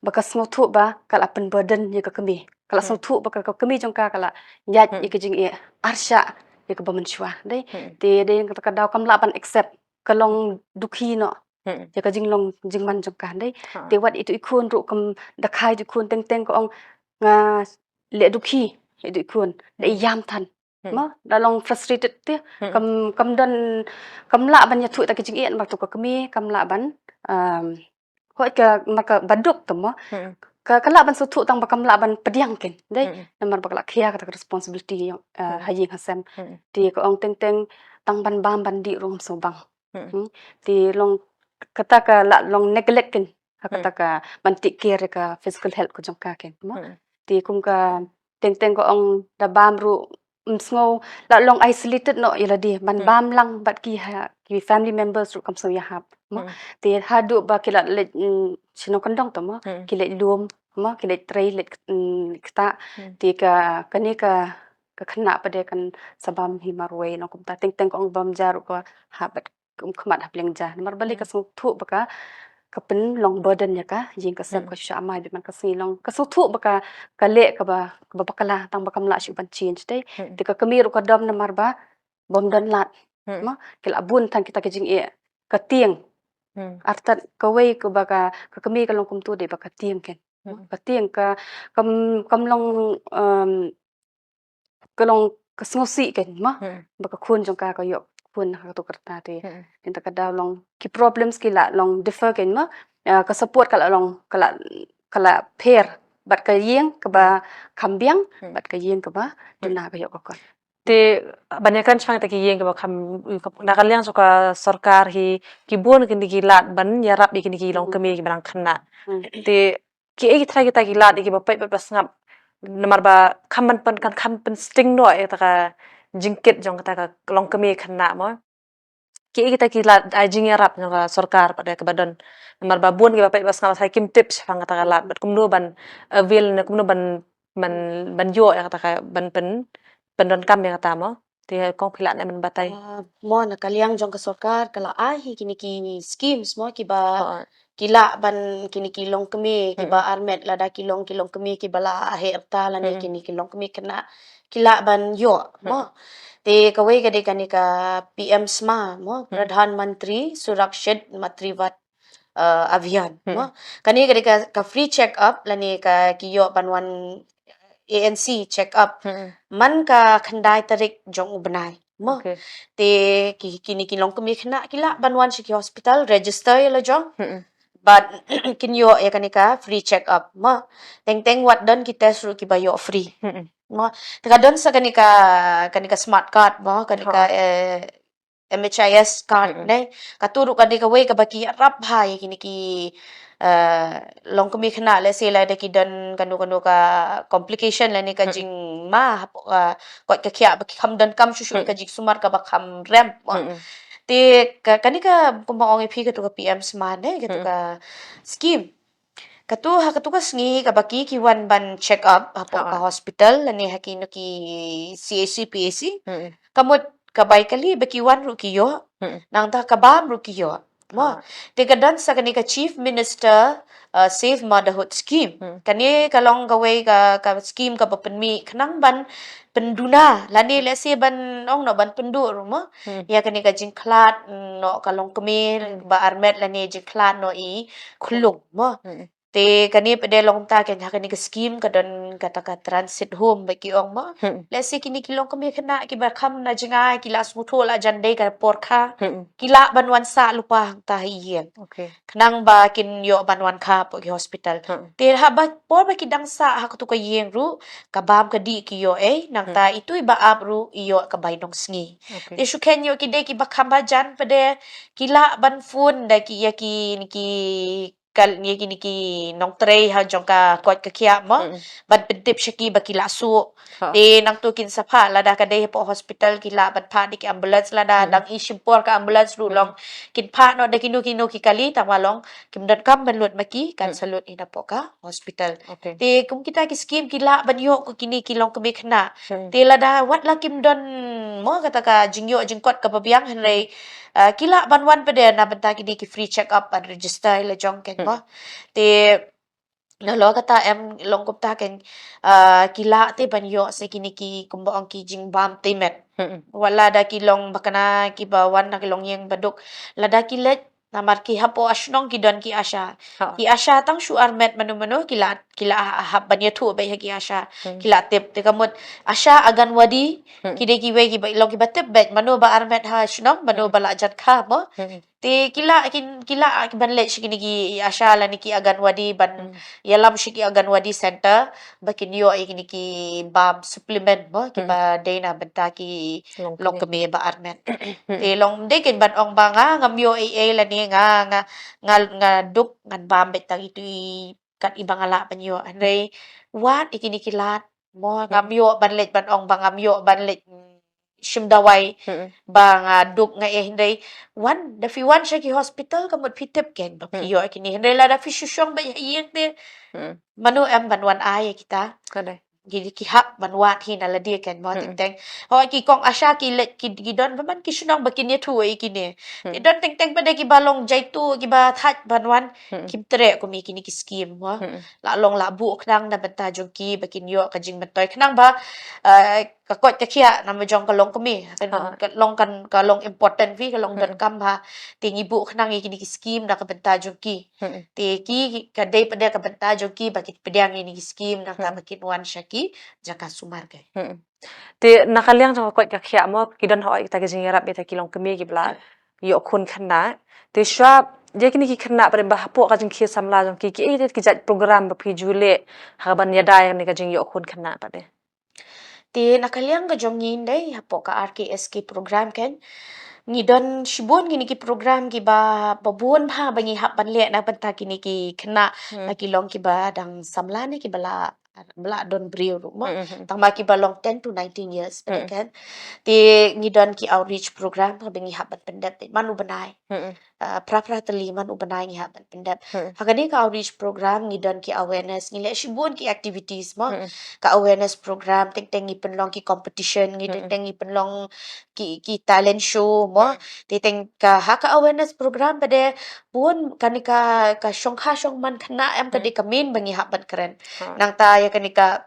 ba ka sngewthuh ba ka la pynburden ïa ka kmie. Ka la sngewthuh ba ka, ka kmie jong ka ka la ïaid ïa ka jingeh arshah ïa kaba mynshuwa dei. Te dei kata ka daw kam lah ban accept, ka long dukhi noh ïa ka jinglong jingman jong ka dei. Te wat ïa tu i khun ruh kam da kha ïa tu i khun teng teng ka ong nga leh dukhi ïa tu i khun da ïam than mo, da long frustrated te. Kam, kam don, kam lah ban ïathuh ta ka jingeh namar tu ka kmie kam lah ban, um, hoi ka, mar kaba duk te mo. Ka, ka lah ban sngewthuh tang ba kam lah ban pdiang kan dei. Namar ba ka la khia kata ka responsibility ïa, uh, ha ïing ha sem. Te ka ong teng teng tang ban bam ban dih ruh ngam sngewbang. Te long kata ka la long neglect kan ha kata ka ban take care ka physical health ka jong ka kan mo. Te kum ka teng teng ka ong da bam ruh ym sngew, la long isolated noh ïa lade, ban bam lang bad ki ha, ki family members ruh kam sngew ïahap mo. Te haduh ba ki la leit, mm, shnong kyndong te mo, ki leit lum mo, ki leit trei, leit, mm, ktah. Te ka, kane ka, ka khynnah pat de kan sa bam hi marwei nong kumta, teng teng ka ong bam ja ruh ka hap bad kum khmat hap leng ja. Namar balei ka sngewthuh ba ka, ka pynlong burden ïa ka ïing ka sem, ka shu amai beit man ka sngi, long ka sngewthuh ba ka, ka leh kaba, kaba bakla tang ba kam lah shuh ban change dei. Te ka kmie ruh ka dom namar ba bym don lad mo, ki la bun than kita ki jingeh. Ka tieng, artat kawei kaba ka, ka kmie ka long kumtu dei ba ka tieng kan. Ka tieng ka, kam, kam long, um, ka long ka sngewsih kan mo, ba ka khun jong ka ka ïoh khun ha katu ka rta te. Te ka daw long ki problems ki la long differ kan mo. Ah, ka support ka la long, ka la, ka la pher bad ka ïing kaba kham biang bad ka ïing kaba duna ka ïoh ka kot. Te ban ïakren shaphang kita ki ïing kiba kham, na ka liang jong ka sorkar hi ki bun kine ki lad ban ïarap ïa kine ki longkmie kiba dang khynnah. Te kiei ki trai kita ki lad ïa kiba peit bad ba sngap namar ba kham ban pyn, kan kham pynsting noh ïa kata ka jingkit jong kata ka longkmie khynnah mo. Kiei kita ki lad ai jingïarap jong ka sorkar pat ïa kaba don namar ba bun kiba peit ba sngap sa kim tip shaphang kata ka lad bad kumno ban avail ne kumno ban, ban, ban ïoh ïa kata ka ban pyn, pyndonkam ïa kata mo. Te kong phi lah ne ban batai. Ah, mo na ka liang jong ka sorkar ka la ai hi kine ki schemes mo kiba ki lah ban kine ki longkmie kiba armet lada ki long ki longkmie kiba la heh rta lane kine ki longkmie khynnah ki lah ban ïoh mo. Te kawei ka dei kane ka P M sma mo, Pradhan Mantri Surakshit Matritva, uh, Abhiyan mo. Kane ka dei ka, ka free check up lane ka ki ïoh ban wan A N C check up. Man ka khyndai tarik jong u bnai. Mo. Te ki, kine ki longkmie khynnah ki lah ban wan sha ki hospital, register ïa la jong. Bad kin ïoh ïa kane ka free check up. Mo. Teng teng wat don ki test ruh kiba ïoh free. Mo. Te ka don sa kane ka, kane ka smart card mo, kane ka, eh, M H I S card ne. Katu ruh ka dei kawei kaba ki ïarap bha ïa kine ki, eh, longkmie khynnah, lehse lada ki don kano kano ka complication lane ka jingma hapoh ka koit ka khiah ba ki kham donkam shuh shuh ka jingsumar kaba kham rem mo. Te ka, kane ka kumba ong ïa phi katu ka P M Sman ne, katu ka scheme. Katu ha katu ka sngi kaba ki, ki wan ban check up hapoh ka hospital lane ha kino ki C H C, P H C. Ka mut ka bai kali ba ki wan ruh ki ïoh. Nangta ka bam ruh ki ïoh. Mo. Te ka don sa kane ka Chief Minister, uh, Safe Motherhood Scheme. Kane ka long kawei ka, ka scheme kaba pynmih khnang ban pynduna lane lehse ban ong noh ban pynduh ruh mo. Ïa kane ka jingkhlad noh ka longkmie ba armet lane jingkhlad noh i khyllung mo. Te kane pat de long ta kane ha kane ka scheme ka don kata ka transit home ba ki ong mo. Lehse kine ki longkmie khynnah kiba kham na jngai, ki la sngewthuh la jan dei ka por kha. Ki lah ban wan sah lypa hangta ha ïing. Khnang ba kin ïoh ban wan kha hapoh ki hospital. Te haba por ba ki dang sah ha katu ka ïing ruh, ka bam ka dih ki ïoh ei, nangta itu i ba ap ruh i ïoh ka bai nongsngi. Te shu khein ïoh ki dei kiba kham hajan pat de ki lah ban phone da ki ïa ki, ki kal ïa kine ki nongtrei ha jong ka koit ka khiah mo. Ban pyntip sha ki ba ki lah suh. Te nangtu kin sa phah lada ka dei hapoh hospital ki lah ban phah da ki ambulance lada dang i shim por ka ambulance ruh long. Kin phah noh da kino kino ki kali tang ba long kim donkam ban lut ma ki, kan sa lut hi napoh ka hospital. Te kum kita ki scheme ki lah ban ïoh ko kine ki longkmie khynnah. Te lada wat la kim don mo kata ka jingïoh jingkot kaba biang hynrei, ah, ki lah ban wan pat de na bynta kine ki free check up ban register ïa la jong kane mo. Te nalor kata em long kumta kane, ah, ki lah te ban ïoh sa kine ki kumba ong ki jingbam te met. Wat lada ki long ba kane kiba wan na ki longïing ba duk. Lada ki leit namar ki hapoh shnong ki don ki ASHA. Ki ASHA tang shu armet mano mano ki lah, ki lah hap ban ïathuh beit ha ki ASHA. Ki lah tip te ka mut ASHA, Anganwadi ki dei kiwei kiba long kiba tip beit mano ba armet ha shnong, mano ba lah jan kha mo. Te ki lah kin, ki lah ki ban leit sha kine ki ASHA lane ki Anganwadi ban ïalam sha ki Anganwadi center ba kin ïoh ïa kine ki bam supplement mo kiba dei na bynta ki longkmie ba armet. Te long dei kin ban ong ba nga ngam ïoh ei ei lane nga, nga, nga, nga duk ngan bam beit tang itu i kat i ba nga lah ban ïoh. Hynrei wat ïa kine ki lad mo, ngam ïoh ban leit ban ong ba ngam ïoh ban leit shim dawai ba nga duk nga eh, hynrei wan da phi wan sha ki hospital ka mut phi tip kane ba phi ïoh ïa kine. Hynrei lada phi shu shong beit ha ïing te mano em ban wan ai ïa kita. Ki, ki hap ban wad hi na lade kane mo. Teng teng hooid ki kong ASHA ki leit ki, ki don ba man ki shnong ba kin ïathuh ïa kine. Te don teng teng pat de kiba long jaitu kiba thait ban wan. Kim treh kum ïa kine ki scheme mo. La long la buh khnang na bynta jong ki ba kin ïoh ka jingmyntoi khnang ba, eh, ka koit ka khiah namar jong ka longkmie ka long kan, ka long important phi, ka long donkam ha. Te ngi buh khnang ïa kine ki scheme na ka bynta jong ki. Te ki ka dei pat de ka bynta jong ki ba ki pdiang ïa kine ki scheme nangta ba kin wan sha ki jaka sumar kane. Te na ka liang jong ka koit ka khiah mo ki don hooid kita ki jingïarap ïa kita ki longkmie kiba la ïoh khun khynnah. Te shuwa ïa kine ki khynnah pat de ba hapoh ka jingkhie samla jong ki, kiei ki jait program ba phi ju leh ha ban ïada ïa kane ka jingïoh khun khynnah pat de? Te na ka liang ka jong ngi dei hapoh ka R K S K program kane ngi don shibun kine ki program kiba, ba bun bha ba ngi hap ban leh na bynta kine ki khynnah ba ki long kiba dang samla ne kiba la, ba la don briew ruh mo. Tang ba kiba long ten to nineteen years pat de kane. Te ngi don ki outreach program ba ngi hap ban pyndep man u bnai. Ah, phra phra tylli man u bnai ngi hap ban pyndep. Ha kane ka outreach program ngi don ki awareness, ngi leh shibun ki activities mo. Ka awareness program teng teng ngi pynlong ki competition, ngi teng teng ngi pynlong ki, ki talent show mo. Te teng ka ha ka awareness program pat de bun kane ka, ka shongkha shongman khynnah em ka dei ka main ba ngi hap ban kren. Nangta ïa kane ka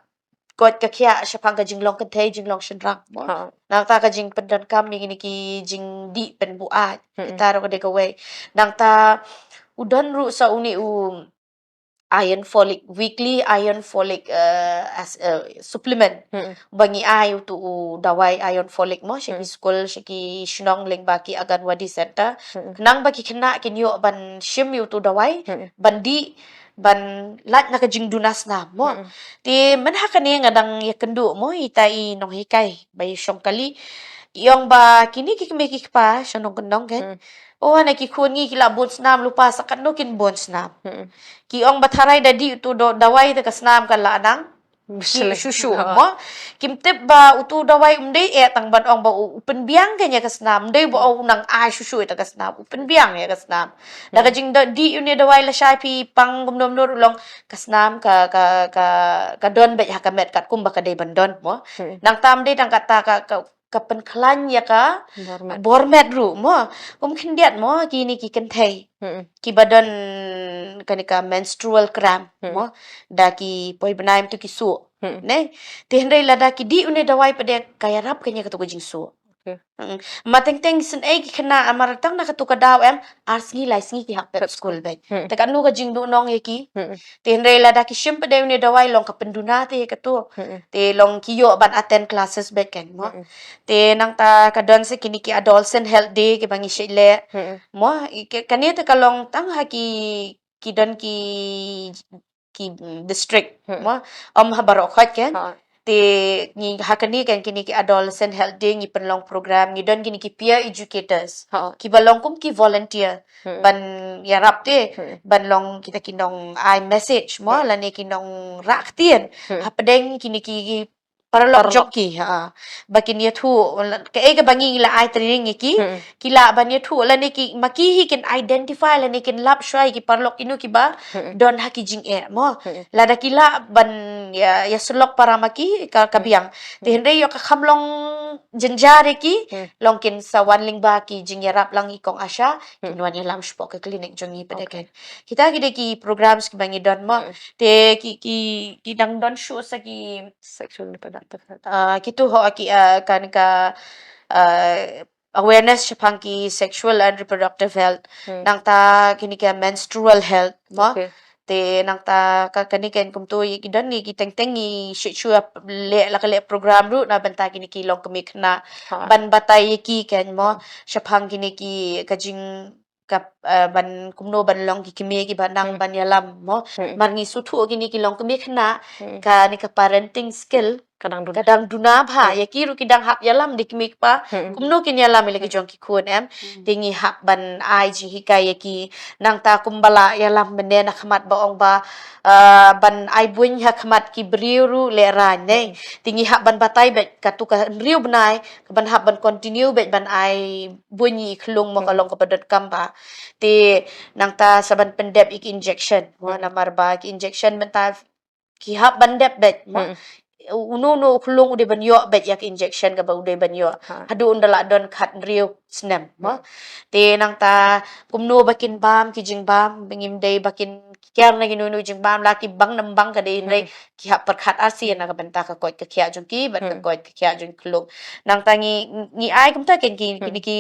koit ka khiah shaphang ka jinglong kynthei jinglong shynrang mo. Nangta ka jingpyndonkam ïa kine ki jingdih pynbuaid. Kita ruh ka dei kawei. Nangta u don ruh sa une u iron folic, weekly iron folic, eh, as, eh, supplement. Ba ngi ai utu u dawai iron folic mo sha ki skul, sha ki shnong lyngba ki Anganwadi center. Khnang ba ki khynnah kin ïoh ban shim ïa utu u dawai ban dih, ban lait na ka jingduna snam mo. Te mynha kane nga dang ïakynduh mo ita i nonghikai ba i shong kali. I ong ba kine ki kmie ki kpa sha nongkyndong kan, o, hana ki khun ngi ki la bun snam lypa, sa katno kin bun snam. Ki ong ba tharai da dih utu u dawai te ka snam ka la nang shu shu mo. Kim tip ba utu u dawai um dei eh tang ban ong ba u pynbiang ka ïa ka snam, um dei ba u nang ai shu shu ïa ka snam, u pynbiang ïa ka snam. Da ka jingdih une u dawai lashai phi pang kumno kumno ruh long ka snam ka, ka, ka, ka don beit ha ka met katkum ba ka dei ban don mo. Nangta um dei tang kata ka, ka ka pynkhlaiñ ïa ka bor met ruh mo. Kum khyndiat mo kine ki kynthei kiba don kane ka menstrual cramp mo, da ki poi bnai mynta ki suh ne. Te hynrei lada ki dih une u dawai pat de ka ïarap ka ïa katu ka jingsuh. Ma teng teng sngewbha ki khynnah, namar tang na katu ka daw em ar sngi lai sngi ki hap pep skul beit. Te katno ka jingduhnong ïa ki. Te hynrei lada ki shim pat de une u dawai long ka pynduna te ïa katu. Te long ki ïoh ban attend classes beit kan mo. Te nangta ka don sa kine ki adolescent health day kiba ngi shait leh mo. Kane te ka long tang ha ki, ki don ki, ki district mo, ym ha baroh khoit kan. Te ngi ha kane kan kine ki adolescent health day ngi pynlong program, ngi don kine ki peer educators kiba long kum ki volunteer ban ïarap te, ban long kita ki nong ai message mo lane ki nong rah ktien hapdeng kine ki paralok jong ki, ha, ba kin ïathuh kaei kaba ngi la ai training ïa ki, ki lah ban ïathuh lane ki, ma ki hi kin identify lane kin lap shwa ïa ki paralok kino kiba don ha ki jingeh mo. Lada ki lah ban ïa, ïa syllok para ma ki ka, ka biang. Te hynrei ïoh ka kham long jynjar ïa ki, long kin sa wan lyngba ki jingïarap lang i kong ASHA, kin wan ïalam shapoh ka clinic jong ngi pat de kan. Kita ki dei ki programs kiba ngi don mo. Te ki, ki, ki dang don shuh sa ki sexual reproductive health. Ah, kitu ho ki, ah, kan ka, ah, awareness shaphang ki sexual and reproductive health. Nangta kine ki menstrual health mo. Te nangta ka kane kan kumtu ïa ki don ngi ki teng teng ngi shu shu leh la ka leh program ruh na bynta kine ki longkmie khynnah ban batai ïa ki kan mo. Shaphang kine ki ka jing ka, eh, ban kumno ban long ki kmie kiba nang ban ïalam mo. Mar ngi sngewthuh kine ki longkmie khynnah, kane ka parenting skill ka dang duna, ka dang duna bha ïa ki ruh ki dang hap ïalam da ki kmie kpa. Kumno kin ïalam ïa la ki jong ki khun em. Te ngi hap ban ai jinghikai ïa ki. Nangta kumba la ïalam mynne na khmat ba ong ba, eh, ban ai buiñ ha khmat ki briew ruh lehraiñ ne. Te ngi hap ban batai beit katu ka hynriew bnai ka ban hap ban continue beit ban ai buiñ ïa i khlung mo, ka long kaba donkam bha. Te nangta sa ban pyndep ïa ki injection mo, namar ba ki injection mynta ki hap ban dep beit mo. Uno uno u khlung u dei ban ïoh beit ïa ki injection kaba u dei ban ïoh haduh ynda la don khathynriew snem mo. Te nangta kumno ba kin bam ki jingbam, ba ngim dei ba kin kiar na kino kino jingbam, la ki bang nam bang ka dei hynrei ki hap pyrkhat arsien na ka bynta ka koit ka khiah jong ki bad ka koit ka khiah jong ki khlung. Nangta ngi, ngi ai kumta ken ki, kine ki,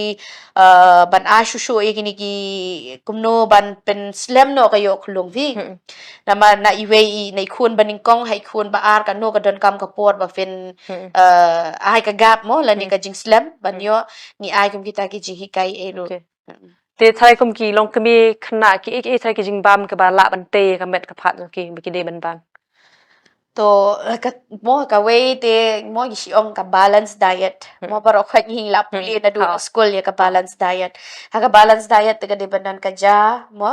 eh, ban ai shuh shuh ïa kine ki kumno ban pynslem noh ka ïoh khlung phi. Namar na iwei i, na i khun ba nyngkong ha i khun ba ar kano ka donkam ka por ba phin, eh, ai ka gap mo lane ka jingslem ban ïoh. Ngi ai kum kita ki jinghikai ei ruh. Te tharai kum ki longkmie khynnah kiei kiei tharai ki jingbam kiba lah ban tei ka met ka phad jong ki ba ki dei ban bam? To, eh, ka, mo kawei te mo ki shu ong ka balanced diet. Mo baroh khoit ngi la pule naduh skul ïa ka balanced diet. Ha ka balanced diet te ka dei ban don ka ja mo.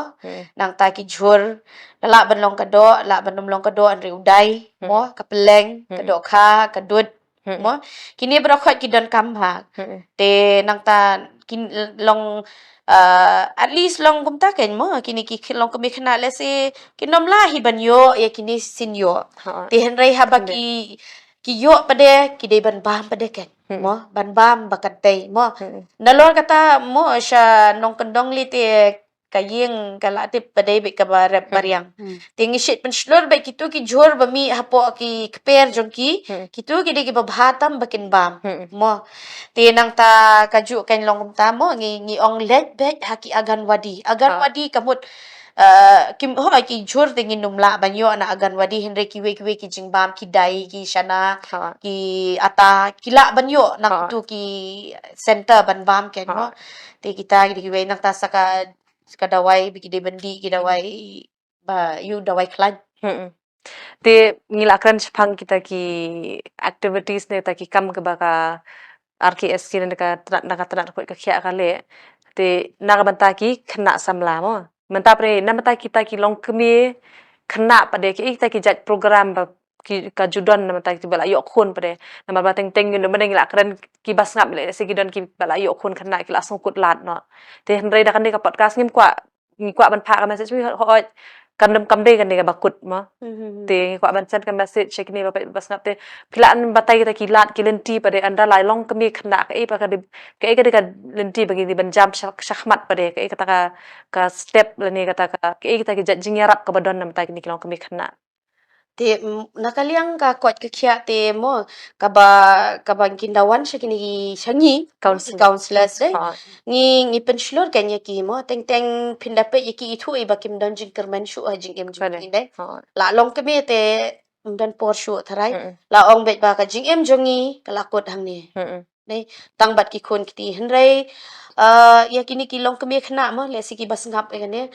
Nangta ki jhur, la lah ban long ka doh, lah ban ym long ka doh, hynrei u dai mo, ka pylleng, ka dohkha, ka dud. Mo kine baroh khoit ki donkam bha. Te nangta kin long, eh, at least long kumta ken mo, kine ki longkmie khynnah lehse kin ym lah hi ban ïoh ïa kine sien ïoh. Te hynrei haba ki, ki ïoh pat de ki dei ban bam pat de ken mo, ban bam ba kan tei mo. Nalor kata mo sha nongkyndong lei te ka ïing ka la tip ba dei beit kaba rep ba riang. Te ngi shait pynshlur beit kitu ki jhur ba mih hapoh ki kper jong ki, kitu ki dei kiba bha tam ba kin bam mo. Te nangta kajuh kan long kumta mo, ngi, ngi ong leit beit ha ki Anganwadi. Anganwadi ka mut, Uh, ki, ho, ki jhur te ngin ym lah ban ïoh na Anganwadi, hynrei kiwei kiwei ki jingbam, ki dai, ki shana, ki ata, ki lah ban ïoh na kito ki center ban bam, kan, mo. Te kita ki dei kiwei, nangta sa ka, sa ka dawai ba ki dei ban dih, ki dawai ba ïoh dawai khlaiñ. Te ngi la kren shaphang kita ki activities ne kita ki kam kaba ka R K S K ne ka tnat, na ka tnat khuid ka khiah ka leh. Te na ka bynta ki khynnah samla, mo. Mynta pat na bynta kita ki longkmie khynnah pat de, ki, kita ki jait program ba ki, ka ju don na bynta kiba la ïoh khun pat de. Namar ba teng teng ngi, mynne ngi la kren kiba sngap, lehse ki don kiba la ïoh khun khynnah, ki la sngewkut lad noh. Te hynrei da kane ka podcast ngim kwah, ngi kwah ban phah ka message, wi, hooid, kan ym, kam dei kane kaba kut, mo. Te ngi kwah ban send ka message sha kine ba peit ba sngap, te phi lah ban batai kita ki lad ki lynti pat de, ynda la longkmie khynnah, kaei pat ka dei, kaei ka dei ka lynti ba ngi dei ban jam sha, shakhmat pat de, kaei kata ka, ka step lane kata ka, kaei kata ki jait jingïarap kaba don na bynta kine ki longkmie khynnah. Te, mm, na ka liang ka koit ka khiah te, mo, kaba, kaba kin da wan sha kine ki, sha ngi, ki counsellors de. Ngi, ngi pynshlur kan ïa ki, mo, teng teng phin da peit ïa ki, ithuh i ba kim don jingkyrmen shuh ha jingim jong ki de. La longkmie te ym don por shuh tharai. La ong beit ba ka jingim jong ngi ka la kut hangne. Dei, tang bad ki khun kti, hynrei, uh, ïa kine ki longkmie khynnah, mo, lehse kiba sngap ïa kane,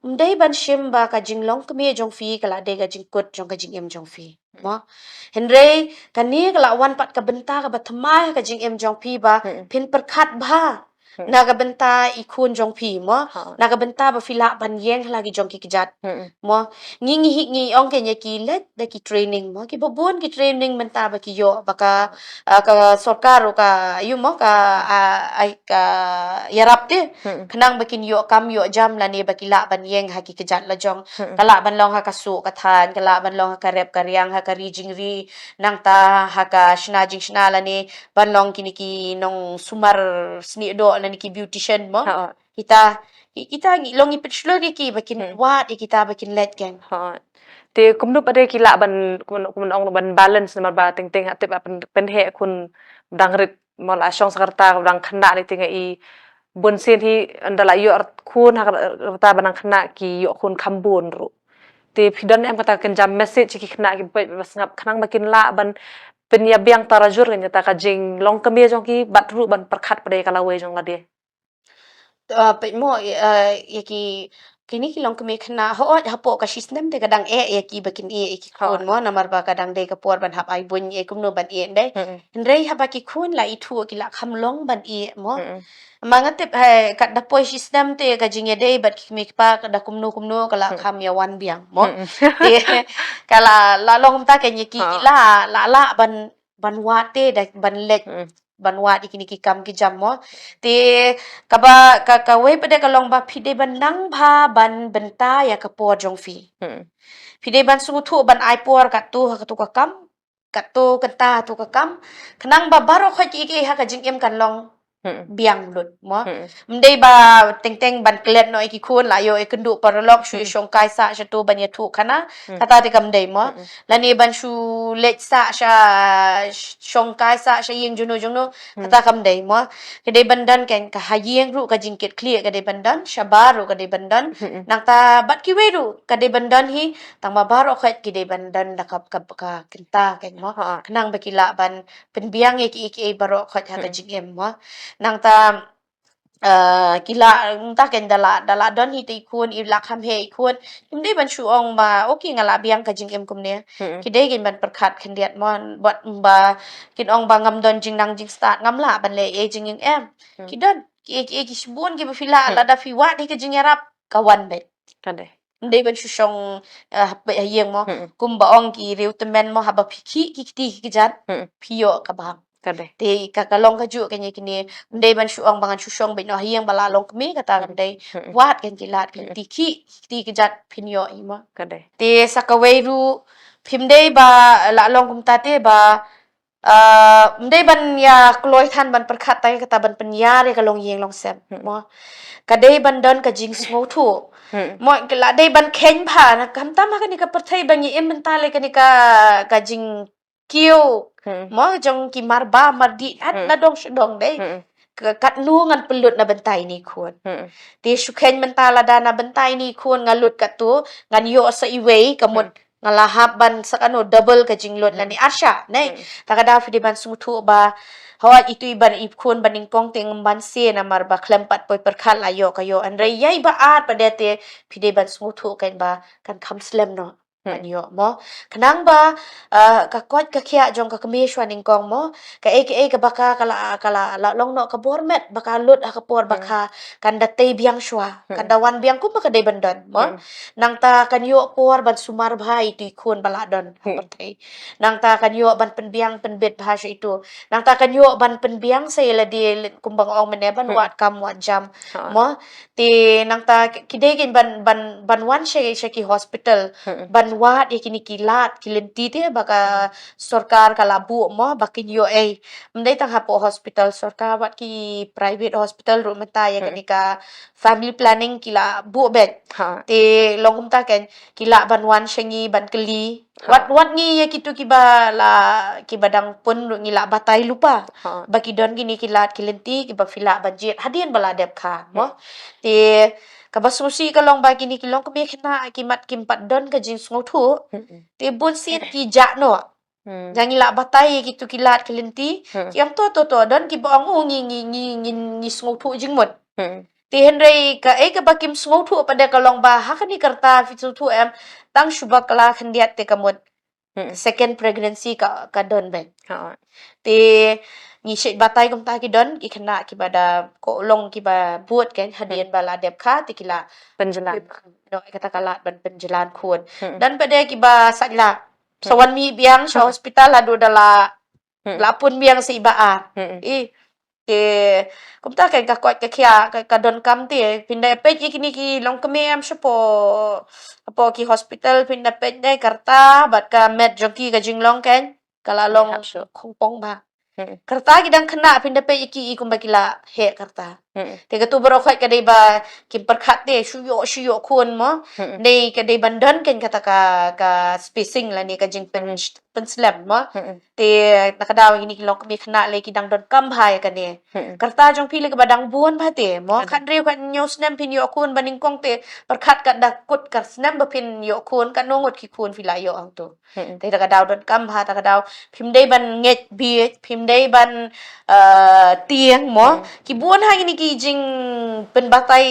ym dei ban shim ba ka jinglongkmie jong phi ka la dei ka jingkut jong ka jingim jong phi, mo. Hynrei kane ka la wan pat ka bynta kaba thymmai ha ka jingim jong phi ba phin pyrkhat bha na ka bynta i khun jong phi, mo. Na ka bynta ba phi lah ban ïeng ha la ki jong ki kjat, mo. Ngi, ngi hi, ngi ong kan ïa ki, leit da ki training, mo, kiba bun ki training mynta ba ki ïoh, ba ka, ah, ka sorkar ruh ka, ïoh, mo, ka, ah, ai, ka ïarap te. Khnang ba kin ïoh kam ïoh jam lane ba ki lah ban ïeng ha ki kjat la jong. Ka lah ban long ha ka suh ka thaiñ, ka lah ban long ha ka rep ka riang, ha ka ri jingri, nangta ha ka shna jingshna lane ban long kine ki nongsumar snieh doh lane ki beautician, mo. Kita, ki-, kita ngi long ngi pynshlur ïa ki ba kin wad ïa kita ba kin leit, kan. Te kumno pat de ki lah ban, kumno, kumno ong, ban balance, namar ba teng teng ha tip ba pyn-, pynheh khun dang rit, mo, la shong sa ka rta ka dang khynnah, ne te nga i bun sien hi ynda la ïoh khun ha ka rta ba dang khynnah ki ïoh khun kham bun ruh. Te phi don em kata ka kynja message ki khynnah kiba peit ba sngap khnang ba kin lah ban pynïabiang tarajur kan ïa kata ka jinglongkmie jong ki bad ruh ban pyrkhat pat de ïa ka lawei jong lade. Uh, peit mo, uh, ïa ki, kine ki longkmie khynnah, hooid, hapoh ka shi snem te ka dang eh ïa ki ba kin ïeh ïa ki khun, mo, namar ba ka dang dei ka por ban hap ai buiñ, ïeh kumno ban ïeh, dei. Hynrei haba ki khun la ithuh, ki la kham long ban ïeh, mo. Ma nga tip, hai, katba poi shi snem te ka jingïadei bad ki kmie ki kpa ka da kumno kumno ka la kham ïa wan biang, mo. Te ka la, la long kumta kan ïa ki, ki la, la, la ban, ban wad te da ban leit ban wad ïa kine ki kam ki jam, mo. Te kaba, ka, kawei pat de ka long ba phi dei ban nang bha ban bynta ïa ka por jong phi. Phi dei ban sngewthuh ban ai por katto ha katto ka kam, katto kynta katto ka kam, khnang ba baroh khoit kiei kiei ha ka jingim kan long biang lut, mo. Ym dei ba teng teng ban klet noh ïa ki khun, la ïoh ïakynduh paralok, shu ïashongkai sah shato ban ïathuh khana, kata te kam dei, mo. Lane ban shu leit sah sha, shongkai sah sha ïing jongno jongno, kata kam dei, mo. Ka dei ban don kan, ka ha ïing ruh ka jingkitkhlieh ka dei ban don, shabar ruh ka dei ban don, nangta bad kiwei ruh ka dei ban don hi, tang ba baroh khoit ki dei ban don da ka, ka, ka kynta kan, mo. Khnang ba ki lah ban pynbiang ïa kiei kiei baroh khoit ha ka jingim, mo. Nangta, eh, ki la, mynta kan da la, da la don hi te i khun, i la kham heh i khun, kim dei ban shu ong ba, okay, nga la biang ka jingim kumne. Ki dei kin ban pyrkhat khyndiat, mo, bad ba kin ong ba ngam don jingnang jingstad, ngam lah ban leh ei jingim em. Ki don, ki, ki, ki shibun kiba phi lah, lada phi wad hi ka jingïarap, ka wan beit. Ka dei. Ym dei ban shu shong, eh, ha peit ha ïing, mo. Kumba ong ki riew tymmen, mo, haba phi khih ki kti ki kjat, phi ïoh ka bam. Ka dei. Te ka, ka long kajuh kan ïa kine, ym dei ban shu ong ba ngan shu shong beit noh ha ïing ba la longkmie, kata kam dei. Wad kan ki lad ki kti, khih ki kti ki kjat phin ïoh hi, mo. Ka dei. Te sa kawei ruh, phim dei ba la long kumta te ba, ah, ym dei ban ïa kloi than ban pyrkhat tang ïa kata ban pynïar ïa ka longïing longsem, mo. Ka dei ban don ka jingsngewthuh. Mo, ka la dei ban kheiñ bha, na khamtam ha kane ka pyrthei ba ngi im mynta lei, kane ka, ka jingkiew, mo, jong ki marbam mardih, hat na dong sha dong, dei. ka katno ngan pynlut na bynta ine i khun. Te shu kheiñ mynta lada na bynta ine i khun nga lut katto, ngan ïoh sa iwei, ka mut nga la hap ban sa katno double ka jinglut lane arshah, ne. Ta ka daw phi dei ban sngewthuh ba, hooid, itu i ban i khun ba nyngkong te ngam banse namar ba khlem pat poi pyrkhat la ïoh ka ïoh. Hynrei ïa i ba ar pat de te phi dei ban sngewthuh kan ba kan kham slem noh ban ïoh mo. Khnang ba, ah, ka koit ka khiah jong ka kmie shuwa nyngkong mo, kaei kaei kaba ka, ka la, ka la, la long noh ka bor met ba ka lut ha ka por ba ka kan da tei biang shuwa, kan da wan biang kumba ka dei ban don mo. Nangta kan ïoh por ban sumar bha itu i khun ba la don ha pyrthei. Nangta kan ïoh ban pynbiang pynbit bha sha itu. Nangta kan ïoh ban pynbiang sa ïa lade kumba nga ong mynne ban wad kam wad jam mo. Te nangta ki dei kein ban, ban, ban wan sha, sha ki hospital ban wad ïa kine ki lad ki lynti te ba ka sorkar ka la buh mo, ba kin ïoh ei. Ym dei tang hapoh hospital sorkar, wat ki private hospital ruh mynta ïa kane ka family planning ki la buh beit. Te long kumta kein, ki lah ban wan sha ngi ban kylli. Wat, wat ngi ïa kitu kiba la, kiba dang pun ruh ngi lah batai lypa ba ki don kine ki lad ki lynti kiba phi lah ban jied hadien ba la dep kha mo. Te kaba sngewsih ka long ba kine ki longkmie khynnah ki mat kim pat don ka jingsngewthuh. Te bun sien ki jah noh. Nga ngi lah batai ïa kitu ki lad ki lynti, ki ong to, to, to, don kiba ong, oh, ngi, ngi, ngi, ngi, ngi sngewthuh jingmut. Te hynrei kaei kaba kim sngewthuh pat de ka long ba ha kane ka rta, phi sngewthuh em, tang shu bakla khyndiat te ka mut second pregnancy ka, ka don beit. Te ngi shait batai kumta ki don ki khynnah kiba da koh long kiba bud kein hadien ba la dep kha te ki la pynjlan. Noh, kata ka lad ban pynjlan khun. Don pat de kiba sait la sa wan mih biang sha hospital haduh da la, la pun biang sa i ba ar. I te kumta kein ka koit ka khiah ka, ka donkam te phin da peit ïa kine ki longkmie em shapoh, shapoh ki hospital phin da peit de ka rta bad ka met jong ki ka jinglong kein ka la long khongpong bha. Ka rta ki dang khynnah phin da peit ïa ki i kumba ki la heh ka rta. Te katu baroh khoit ka dei ba kim pyrkhat te shu ïoh, shu ïoh khun mo. Dei ka dei ban don kein kata ka, ka spacing lane ka jingpyn, pynslem mo. Te na ka daw ïa kine ki longkmie khynnah lei ki dang donkam bha ïa kane. Ka rta jong phi lei kaba dang bun bha te mo. Khathynriew khathynñiew snem phin ïoh khun, ba nyngkong te pyrkhat katba kut ka snem ba phin ïoh khun, katno ngut ki khun phi la ïoh hangto. Te da ka daw donkam bha, da ka daw phim dei ban ngeit bieit, phim dei ban, eh, tieng mo. Ki bun ha kine ki jingpynbatai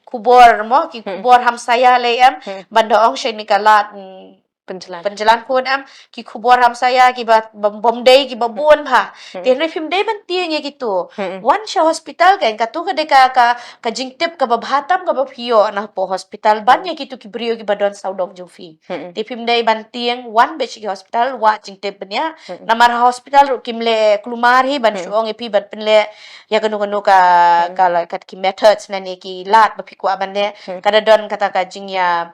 khubor mo, ki khubor hamsaia lei em, ban da ong sha kane ka lad, mm, pynjlan, pynjlan khun em, ki khubor hamsaia kiba bym, bym dei kiba bun bha. Te hynrei phim dei ban tieng ïa kitu. Wan sha hospital kein, katu ka dei ka, ka, ka jingtip kaba bha tam kaba phi ïoh na hapoh hospital ban ïa kitu ki briew kiba don sawdong jong phi. Te phim dei ban tieng, wan beit sha ki hospital, wad jingtip bniah. Namar ha hospital ruh kim leh kulmar hi ban shu ong ïa phi ban pynleh ïa kano kano ka, ka la, ka ki methods lane ki lad ba phi kwah ban leh. Ka da don kata ka jingïa,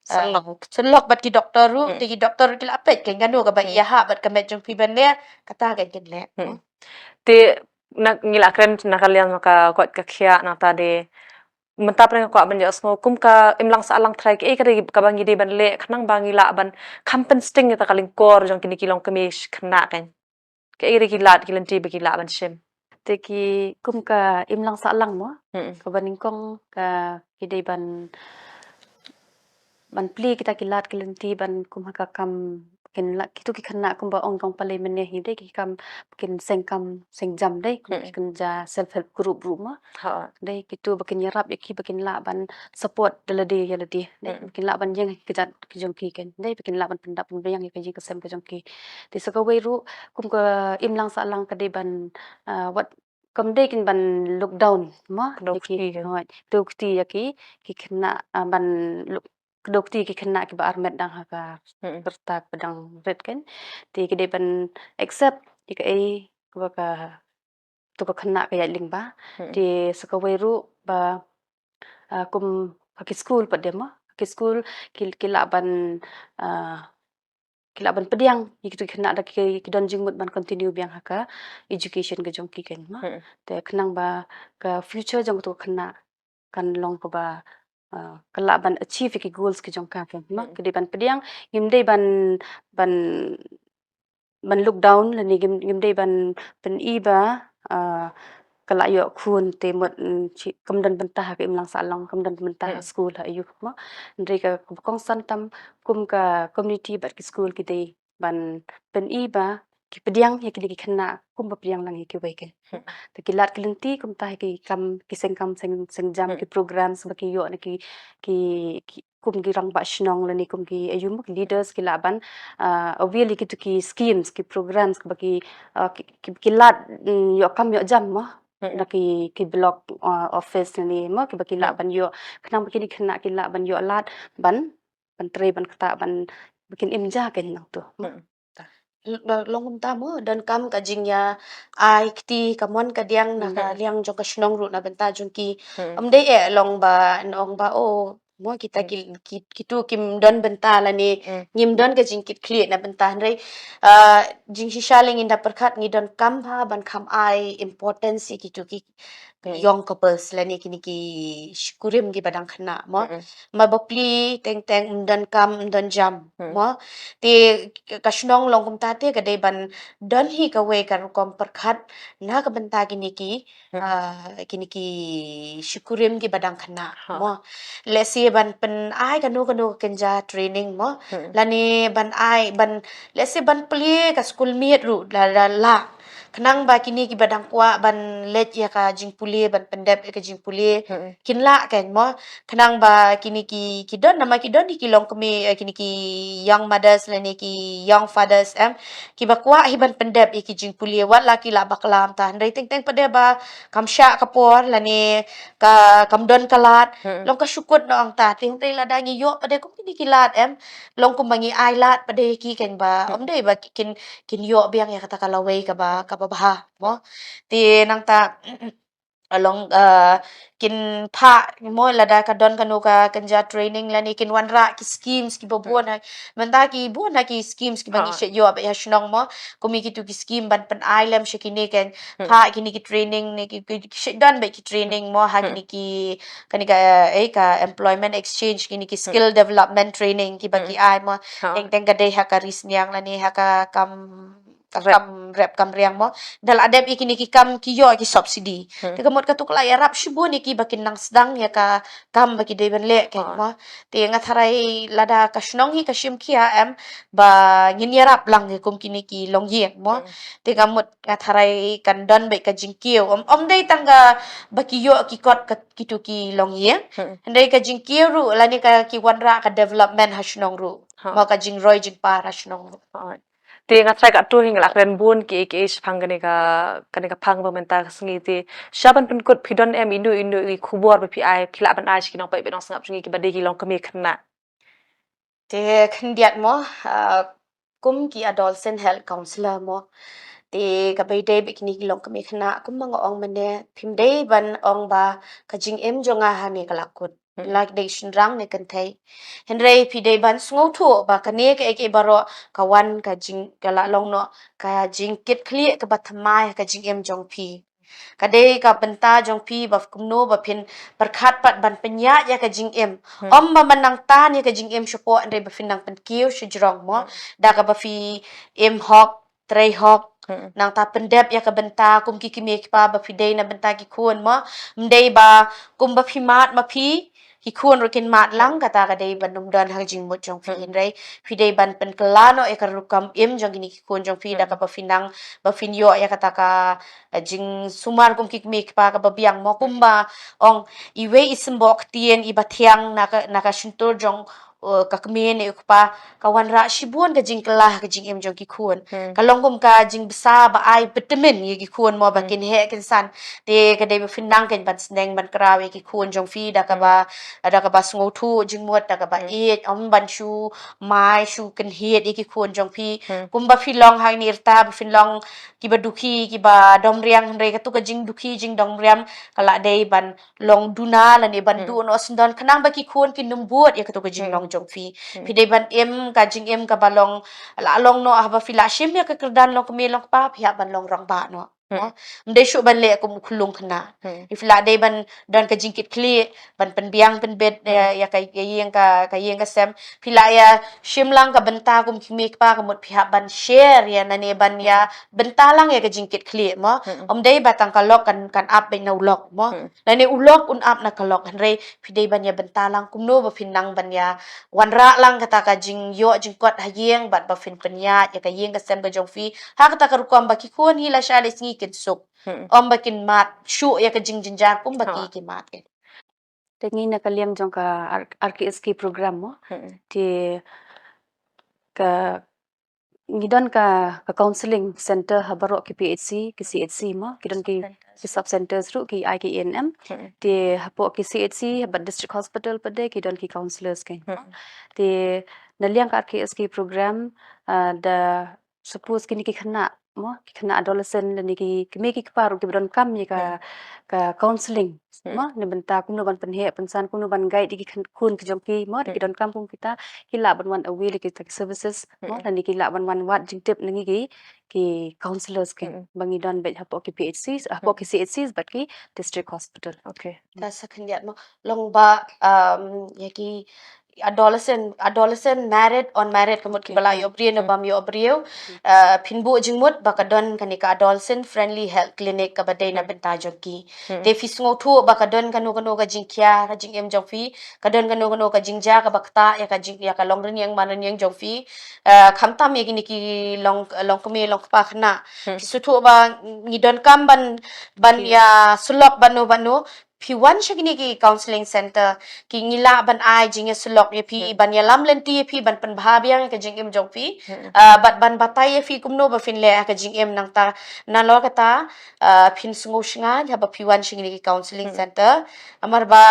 eh, sylloh, sylloh bad ki doktor ruh, te ki doktor ruh ki la peit kein kano kaba ïahap bad ka met jong phi ban leh, kata kein kin leh. Te na, ngi la kren na ka liang ka koit ka khiah, nangta de mynta pat nga kwah ban ïohsngew kum ka imlang sahlang trai, kaei ka dei kaba ngi dei ban leh khnang ba ngi lah ban kham pynsting ïa kata ka lyngkor jong kine ki longkmie khynnah kein. Kaei ka dei ki lad ki lynti ba ki lah ban shim. Te ki kum ka imlang sahlang mo, kaba nyngkong ka ki dei ban, ban plie kita ki lad ki lynti ban kum ha ka kam kin la, kitu ki khynnah kumba ong kong Palei mynne hi dei ki kam kin seng kam seng jam dei, kum ki kin ja self help group ruh mo. Dei kitu ba kin ïarap ïa ki ba kin lah ban support da lade ïa lade. Dei ba kin lah ban ïeng ha ki kjat ki jong ki kein. Dei ba kin lah ban pyndap pynbiang ïa ka jingkyrshan ka jong ki. Te sa kawei ruh kum ka imlang sahlang ka dei ban, ah, wat kam dei kin ban look down mo. Kdew kti ïa ki, kdew kti ïa ki, ki khynnah, ah, ban look, kdew kti ïa ki khynnah kiba armet dang ha ka rta ba dang rit kein. Te ki dei ban accept ïa kaei kaba ka, tu ka khynnah ka ïaid lyngba. Te sa kawei ruh ba, ah, kum ha ki skul pat de mo, ha ki skul ki, ki lah ban, ah, ki lah ban pdiang ïa kitu ki khynnah da ki, ki don jingmut ban continue biang ha ka education ka jong ki kein mo. Te khnang ba ka future jong kitu ki khynnah kan long kaba, ah, ka lah ban achieve ïa ki goals ki jong ka kein mo. Ki dei ban pdiang, ngim dei ban, ban, ban look down lane ngim, ngim dei ban pyni ba, ah, ka la ïoh khun te mut, mm, chi, kam don bynta ha ka imlang sahlang, kam don bynta ha skul ha aiu mo. Hynrei ka, ka kongsan tam kum ka community bad ki skul ki dei ban pyni ba ki pdiang ïa kine ki khynnah kum ba pdiang lang ïa kiwei ki. Te ki lad ki lynti kumta ha ki kam, ki seng kam seng, seng jam, ki programs ba ki ïoh na ki, ki, ki kum ki rangbah shnong lane kum ki aiu mo, ki leaders ki lah ban, ah, avail ïa kitu ki schemes, ki programs ba ki, ah, ki, ki, ki lad, mm, ïoh kam ïoh jam mo na ki, ki block, ah, office lane mo, ki ba ki lah ban ïoh, khnang ba kine ki khynnah ki lah ban ïoh lad ban, ban trei ban ktah ban, ba kin im ja kein nangtu mo. L-, long kumta mo, donkam ka jingïa ai kti ka mon ka diang na ka liang jong ka shnong ruh na bynta jong ki. Ym dei eh long ba, nong ba, oh, mo kita ki, ki, kitu kim don bynta lane ngim don ka jingkitkhlieh na bynta, hynrei, ah, jingshisha lei ngin da pyrkhat ngi donkam bha ban kham ai importance ïa kitu ki young couples lane kine ki shikurim ki ba dang khynnah mo. Ma bapli teng teng ym donkam, ym don jam mo. Te ka shnong long kumta te ka dei ban don hi kawei ka rukom pyrkhat na ka bynta kine ki, ah, kine ki shikurim ki ba dang khynnah mo. Lehse ban pyn-ai kano kano ka kynja training mo. Lane ban ai, ban, lehse ban plie ka school miet ruh la, la, la. Khnang ba kine ki ba dang kwah ban leit ïa ka jingpule, ban pyndep ïa ka jingpule, kin lah kein mo. Khnang ba kine ki, ki don, namar ki don hi ki longkmie, eh, kine ki young mothers lane ki young fathers em, ki ba kwah hi ban pyndep ïa ki jingpule, wat la ki lah bakla mynta, hynrei teng teng pat de ba kam shah ka por lane ka, kam don ka lad, long ka shu kut noh hangta. Te hynrei lada ngi ïoh pat de kum kine ki lad em, long kum ba ngi ai lad pat de ïa ki kein ba ym dei ba kin, kin ïoh biang ïa kata ka lawei ka ba, ka ba bha mo. Te nangta, along, ah, kin phah mo, lada ka don kano ka kynja training lane kin wanrah ki schemes ki ba bun ha, mynta ki bun ha ki schemes ki ba ngi shet ïoh beit ha shnong mo. Kum ïa kitu ki scheme ban pyn-ai lem sha kine kein, phah kine ki training ne ki, ki, ki shet don beit ki training mo ha kine ki, kane ka, eh, ka employment exchange, kine ki skill development training ki ba ki ai mo. Teng teng ka dei ha ka ri sniang lane ha ka kam, ka kam rep kam riang mo. Da la dep ïa kine ki kam ki ïoh ki subsidy. Te ka mut katu ka la ïarap shibun ïa ki ba kin nang sdang ïa ka kam ba ki dei ban leh kein mo. Te nga tharai lada ka shnong hi ka shim khia em, ba ngin ïarap lang ïa kum kine ki longïing mo. Te ka mut nga tharai kan don beit ka jingkiew. Ym, ym dei tang ka ba ki ïoh ki kot ka kitu ki longïing. Hynrei ka jingkiew ruh lane ka ki wanrah ka development ha shnong ruh. Mo, ka jingroi jingpar ha shnong ruh. Te nga tharai katto hi nga la kren bun kiei kiei shaphang kane ka, kane ka phang ba mynta ka sngi. Te sha ban pynkut, phi don em ino ino i khubor ba phi ai, phi lah ban ai sha ki nongpeit bad nongsngap jong ngi ki ba dei ki longkmie khynnah? Te khyndiat mo, ah, kum ki adolescent health counselor mo. Te ka ba ïadei bad kine ki longkmie khynnah, kum ba nga ong mynne, phim dei ban ong ba ka jingim jong nga ha ne ka la kut. La dei shynrang ne kynthei. Hynrei phi dei ban sngewthuh ba kane kaei kaei baroh ka wan ka jing, ka la long noh ka jingkitkhlieh ka ba thymmai ka jingim jong phi. Ka dei ka bynta jong phi ba kumno ba phin pyrkhat pat ban pynïaid ïa ka jingim. Ym ba man nang tan ïa ka jingim shapoh, hynrei ba phin nang pynkiew shajrong mo. Da ka ba phi im hok, trei hok. Nangta pyndep ïa ka bynta kum ki kmie ki kpa ba phi dei na bynta ki khun mo. Ym dei ba kum ba phi mad ma phi, ki khun ruh kin mad lang, kata ka dei ban ym don ha ka jingmut jong phi. Hynrei phi dei ban pynkylla noh ïa ka rukom im jong kine ki khun jong phi da ka ba phi nang, ba phin ïoh ïa kata ka, eh, jingsumar kum ki kmie ki kpa ka ba biang mo. Kumba ong iwei i symboh ktien i ba thiang na ka, na ka shyntur jong, eh, ka kmie ne u kpa, ka wanrah shibun ka jingkylla ka jingim jong ki khun. Ka long kum ka jingbsa ba ai vitamin ïa ki khun mo ba kin heh kin san. Te ka dei ba phin nang kein ban sneng ban kraw ïa ki khun jong phi da ka ba, da ka ba sngewthuh jingmut, da ka ba ïeit, ym ban shu mai shu kynhied ïa ki khun jong phi. Kumba phi long hangne rta ba phin long ki ba dukhi, ki ba dom riang, hynrei katu ka jingdukhi jingdom riang ka la dei ban long duna lane ban duh noh syndon khnang ba ki khun kin ym bud ïa katu ka jinglong jong phi. Phi dei ban im ka jingim ka ba long, la long noh haba phi la shim ïa ka kyrdan longkmie longkpa, phi hap ban long rangbah noh. Mo, ym dei shuh ban leh kum u khyllung khynnah. Phi lah dei ban don ka jingkitkhlieh, ban pynbiang pynbit ïa ka ïing ka ïing ka sem. Phi lah ïa shim lang ka bynta kum ki kmie kpa ka mut phi hap ban share ïa, nane ban ïa bynta lang ïa ka jingkitkhlieh mo. Ym dei ba tang ka lok kan kan ap beit na u lok mo. Lane u lok un ap na ka lok, hynrei phi dei ban ïa bynta lang kumno ba phin nang ban ïa wanrah lang kata ka jingïoh jingkot ha ïing bad ba phin pynïaid ïa ka ïing ka sem ka jong phi ha kata ka rukom ba ki khun hi lashai la sngi kin suk. Ym ba kin mad shuh ïa ka jingjynjar kum ba ki ki mad. Te ngi na ka liang jong ka R- RKSK program mo. Te ka ngi don ka ka counseling center ha baroh ki PHC, ki CHC mo, ki don ki ki sub centers ruh ki ai ki ANM. Te hapoh ki CHC, hapoh district hospital pat de ki don ki counselors ki. Te na liang ka RKSK program, ah, da suppose kine ki khynnah mo, ki khynnah adolescent lane ki kmie ki kpa ruh kiba donkam ïa ka ka counseling mo, na bynta kumno ban pynheh pynsan, kumno ban guide ïa ki khun ki jong ki mo, ki donkam kum kita, ki lah ban wan avail ïa kita ki services mo, lane ki lah ban wan wad jingtip na ngi ki ki counselors ki ba ngi don beit hapoh ki PHCs, hapoh ki CHCs bad ki district hospital. Okay. Ta sa khyndiat mo, long ba um, ïa ki adolescent, adolescent, married, unmarried, ka mut kiba la ïoh briew ne bym ïoh briew. Uh, phin buh jingmut ba ka don kane ka adolescent friendly health clinic kaba dei na bynta jong ki. Te phi sngewthuh ba ka don kano kano ka jingkhia ka jingim jong phi, ka don kano kano ka jingjia kaba ktah ïa ka jing ïa ka long rynïeng man rynïeng jong phi. Uh, khamtam ïa kine ki long long kmie long kpa khynnah. Phi sngewthuh ba ngi donkam ban ban ïa syllok bano bano, phi wan sha kine ki counseling center, ki ngi lah ban ai jingïasyllok ïa phi, ban ïalam lynti ïa phi, ban pynbha biang ïa ka jingim jong phi. Ah, bad ban batai ïa phi kumno ba phin leh ïa ka jingim nangta. Nalor kata, ah, phin sngew shngaiñ haba phi wan sha kine ki counseling center. Namar ba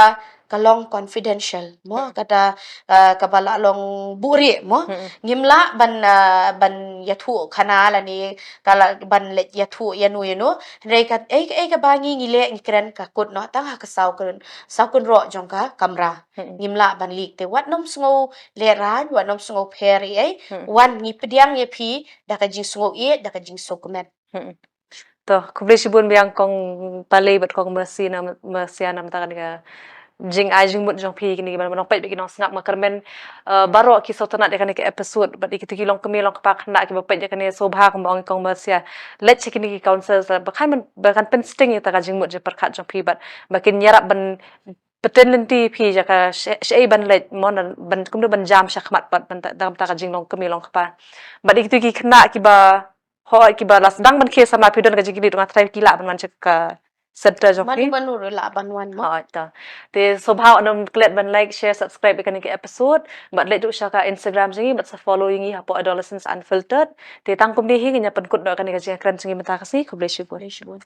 ka long confidential mo, kata, ah, kaba la long buhrieh mo. Ngim lah ban, ah, ban ïathuh khana lane ka la ban leh ïathuh ïano ïano. Hynrei ka ei ka ei kaba ngi ngi leh ngi kren ka kut noh tang ha ka saw kyn saw kynroh jong ka kamra. Ngim lah ban leak te wat nym sngew lehraiñ, wat nym sngew pher ei ei. Wan ngi pdiang ïa phi da ka jingsngew ïeit, da ka jingsngewkmen. To, khublei shibun biang Kong Palei bad Kong Mercy na Mercy na mynta kane ka jingai jingmut jong phi kine ki ban nongpeit bad ki nongsngap. Nga kyrmen, eh, baroh ki sngewtynnat ïa kane ka episode bad ïa kito ki long kmie long kpa khynnah kiba peit ïa kane, sngewbha kumba ong i Kong Mercy, leit sha kine ki counsellors ba kan ba kan pynsting ïa kata ka jingmut jingpyrkhat jong phi bad ba kin ïarap ban pynbteng lynti ïa phi ïa ka shaei ban leit mo, ban kumno ban jam shakhmat pat ban da kata ka jinglong kmie long kpa. Bad ïa kito ki khynnah kiba hooid kiba la sdang ban khie samla, phi don ka jingkylli ruh, nga tharai ki lah ban wan sha ka center jong phi. Mano mano ruh lah ban wan mo. Hooid to. Te sngewbha wat nym klet ban like, share, subscribe ïa kane ka episode bad leit ruh sha ka Instagram jong ngi bad sa follow ïa ngi hapoh Adolescence Unfiltered. Te tang kumne hi ngin ïa pynkut noh ïa kane ka jingïakren jong ngi mynta ka sngi. Khublei shibun. Khublei shibun.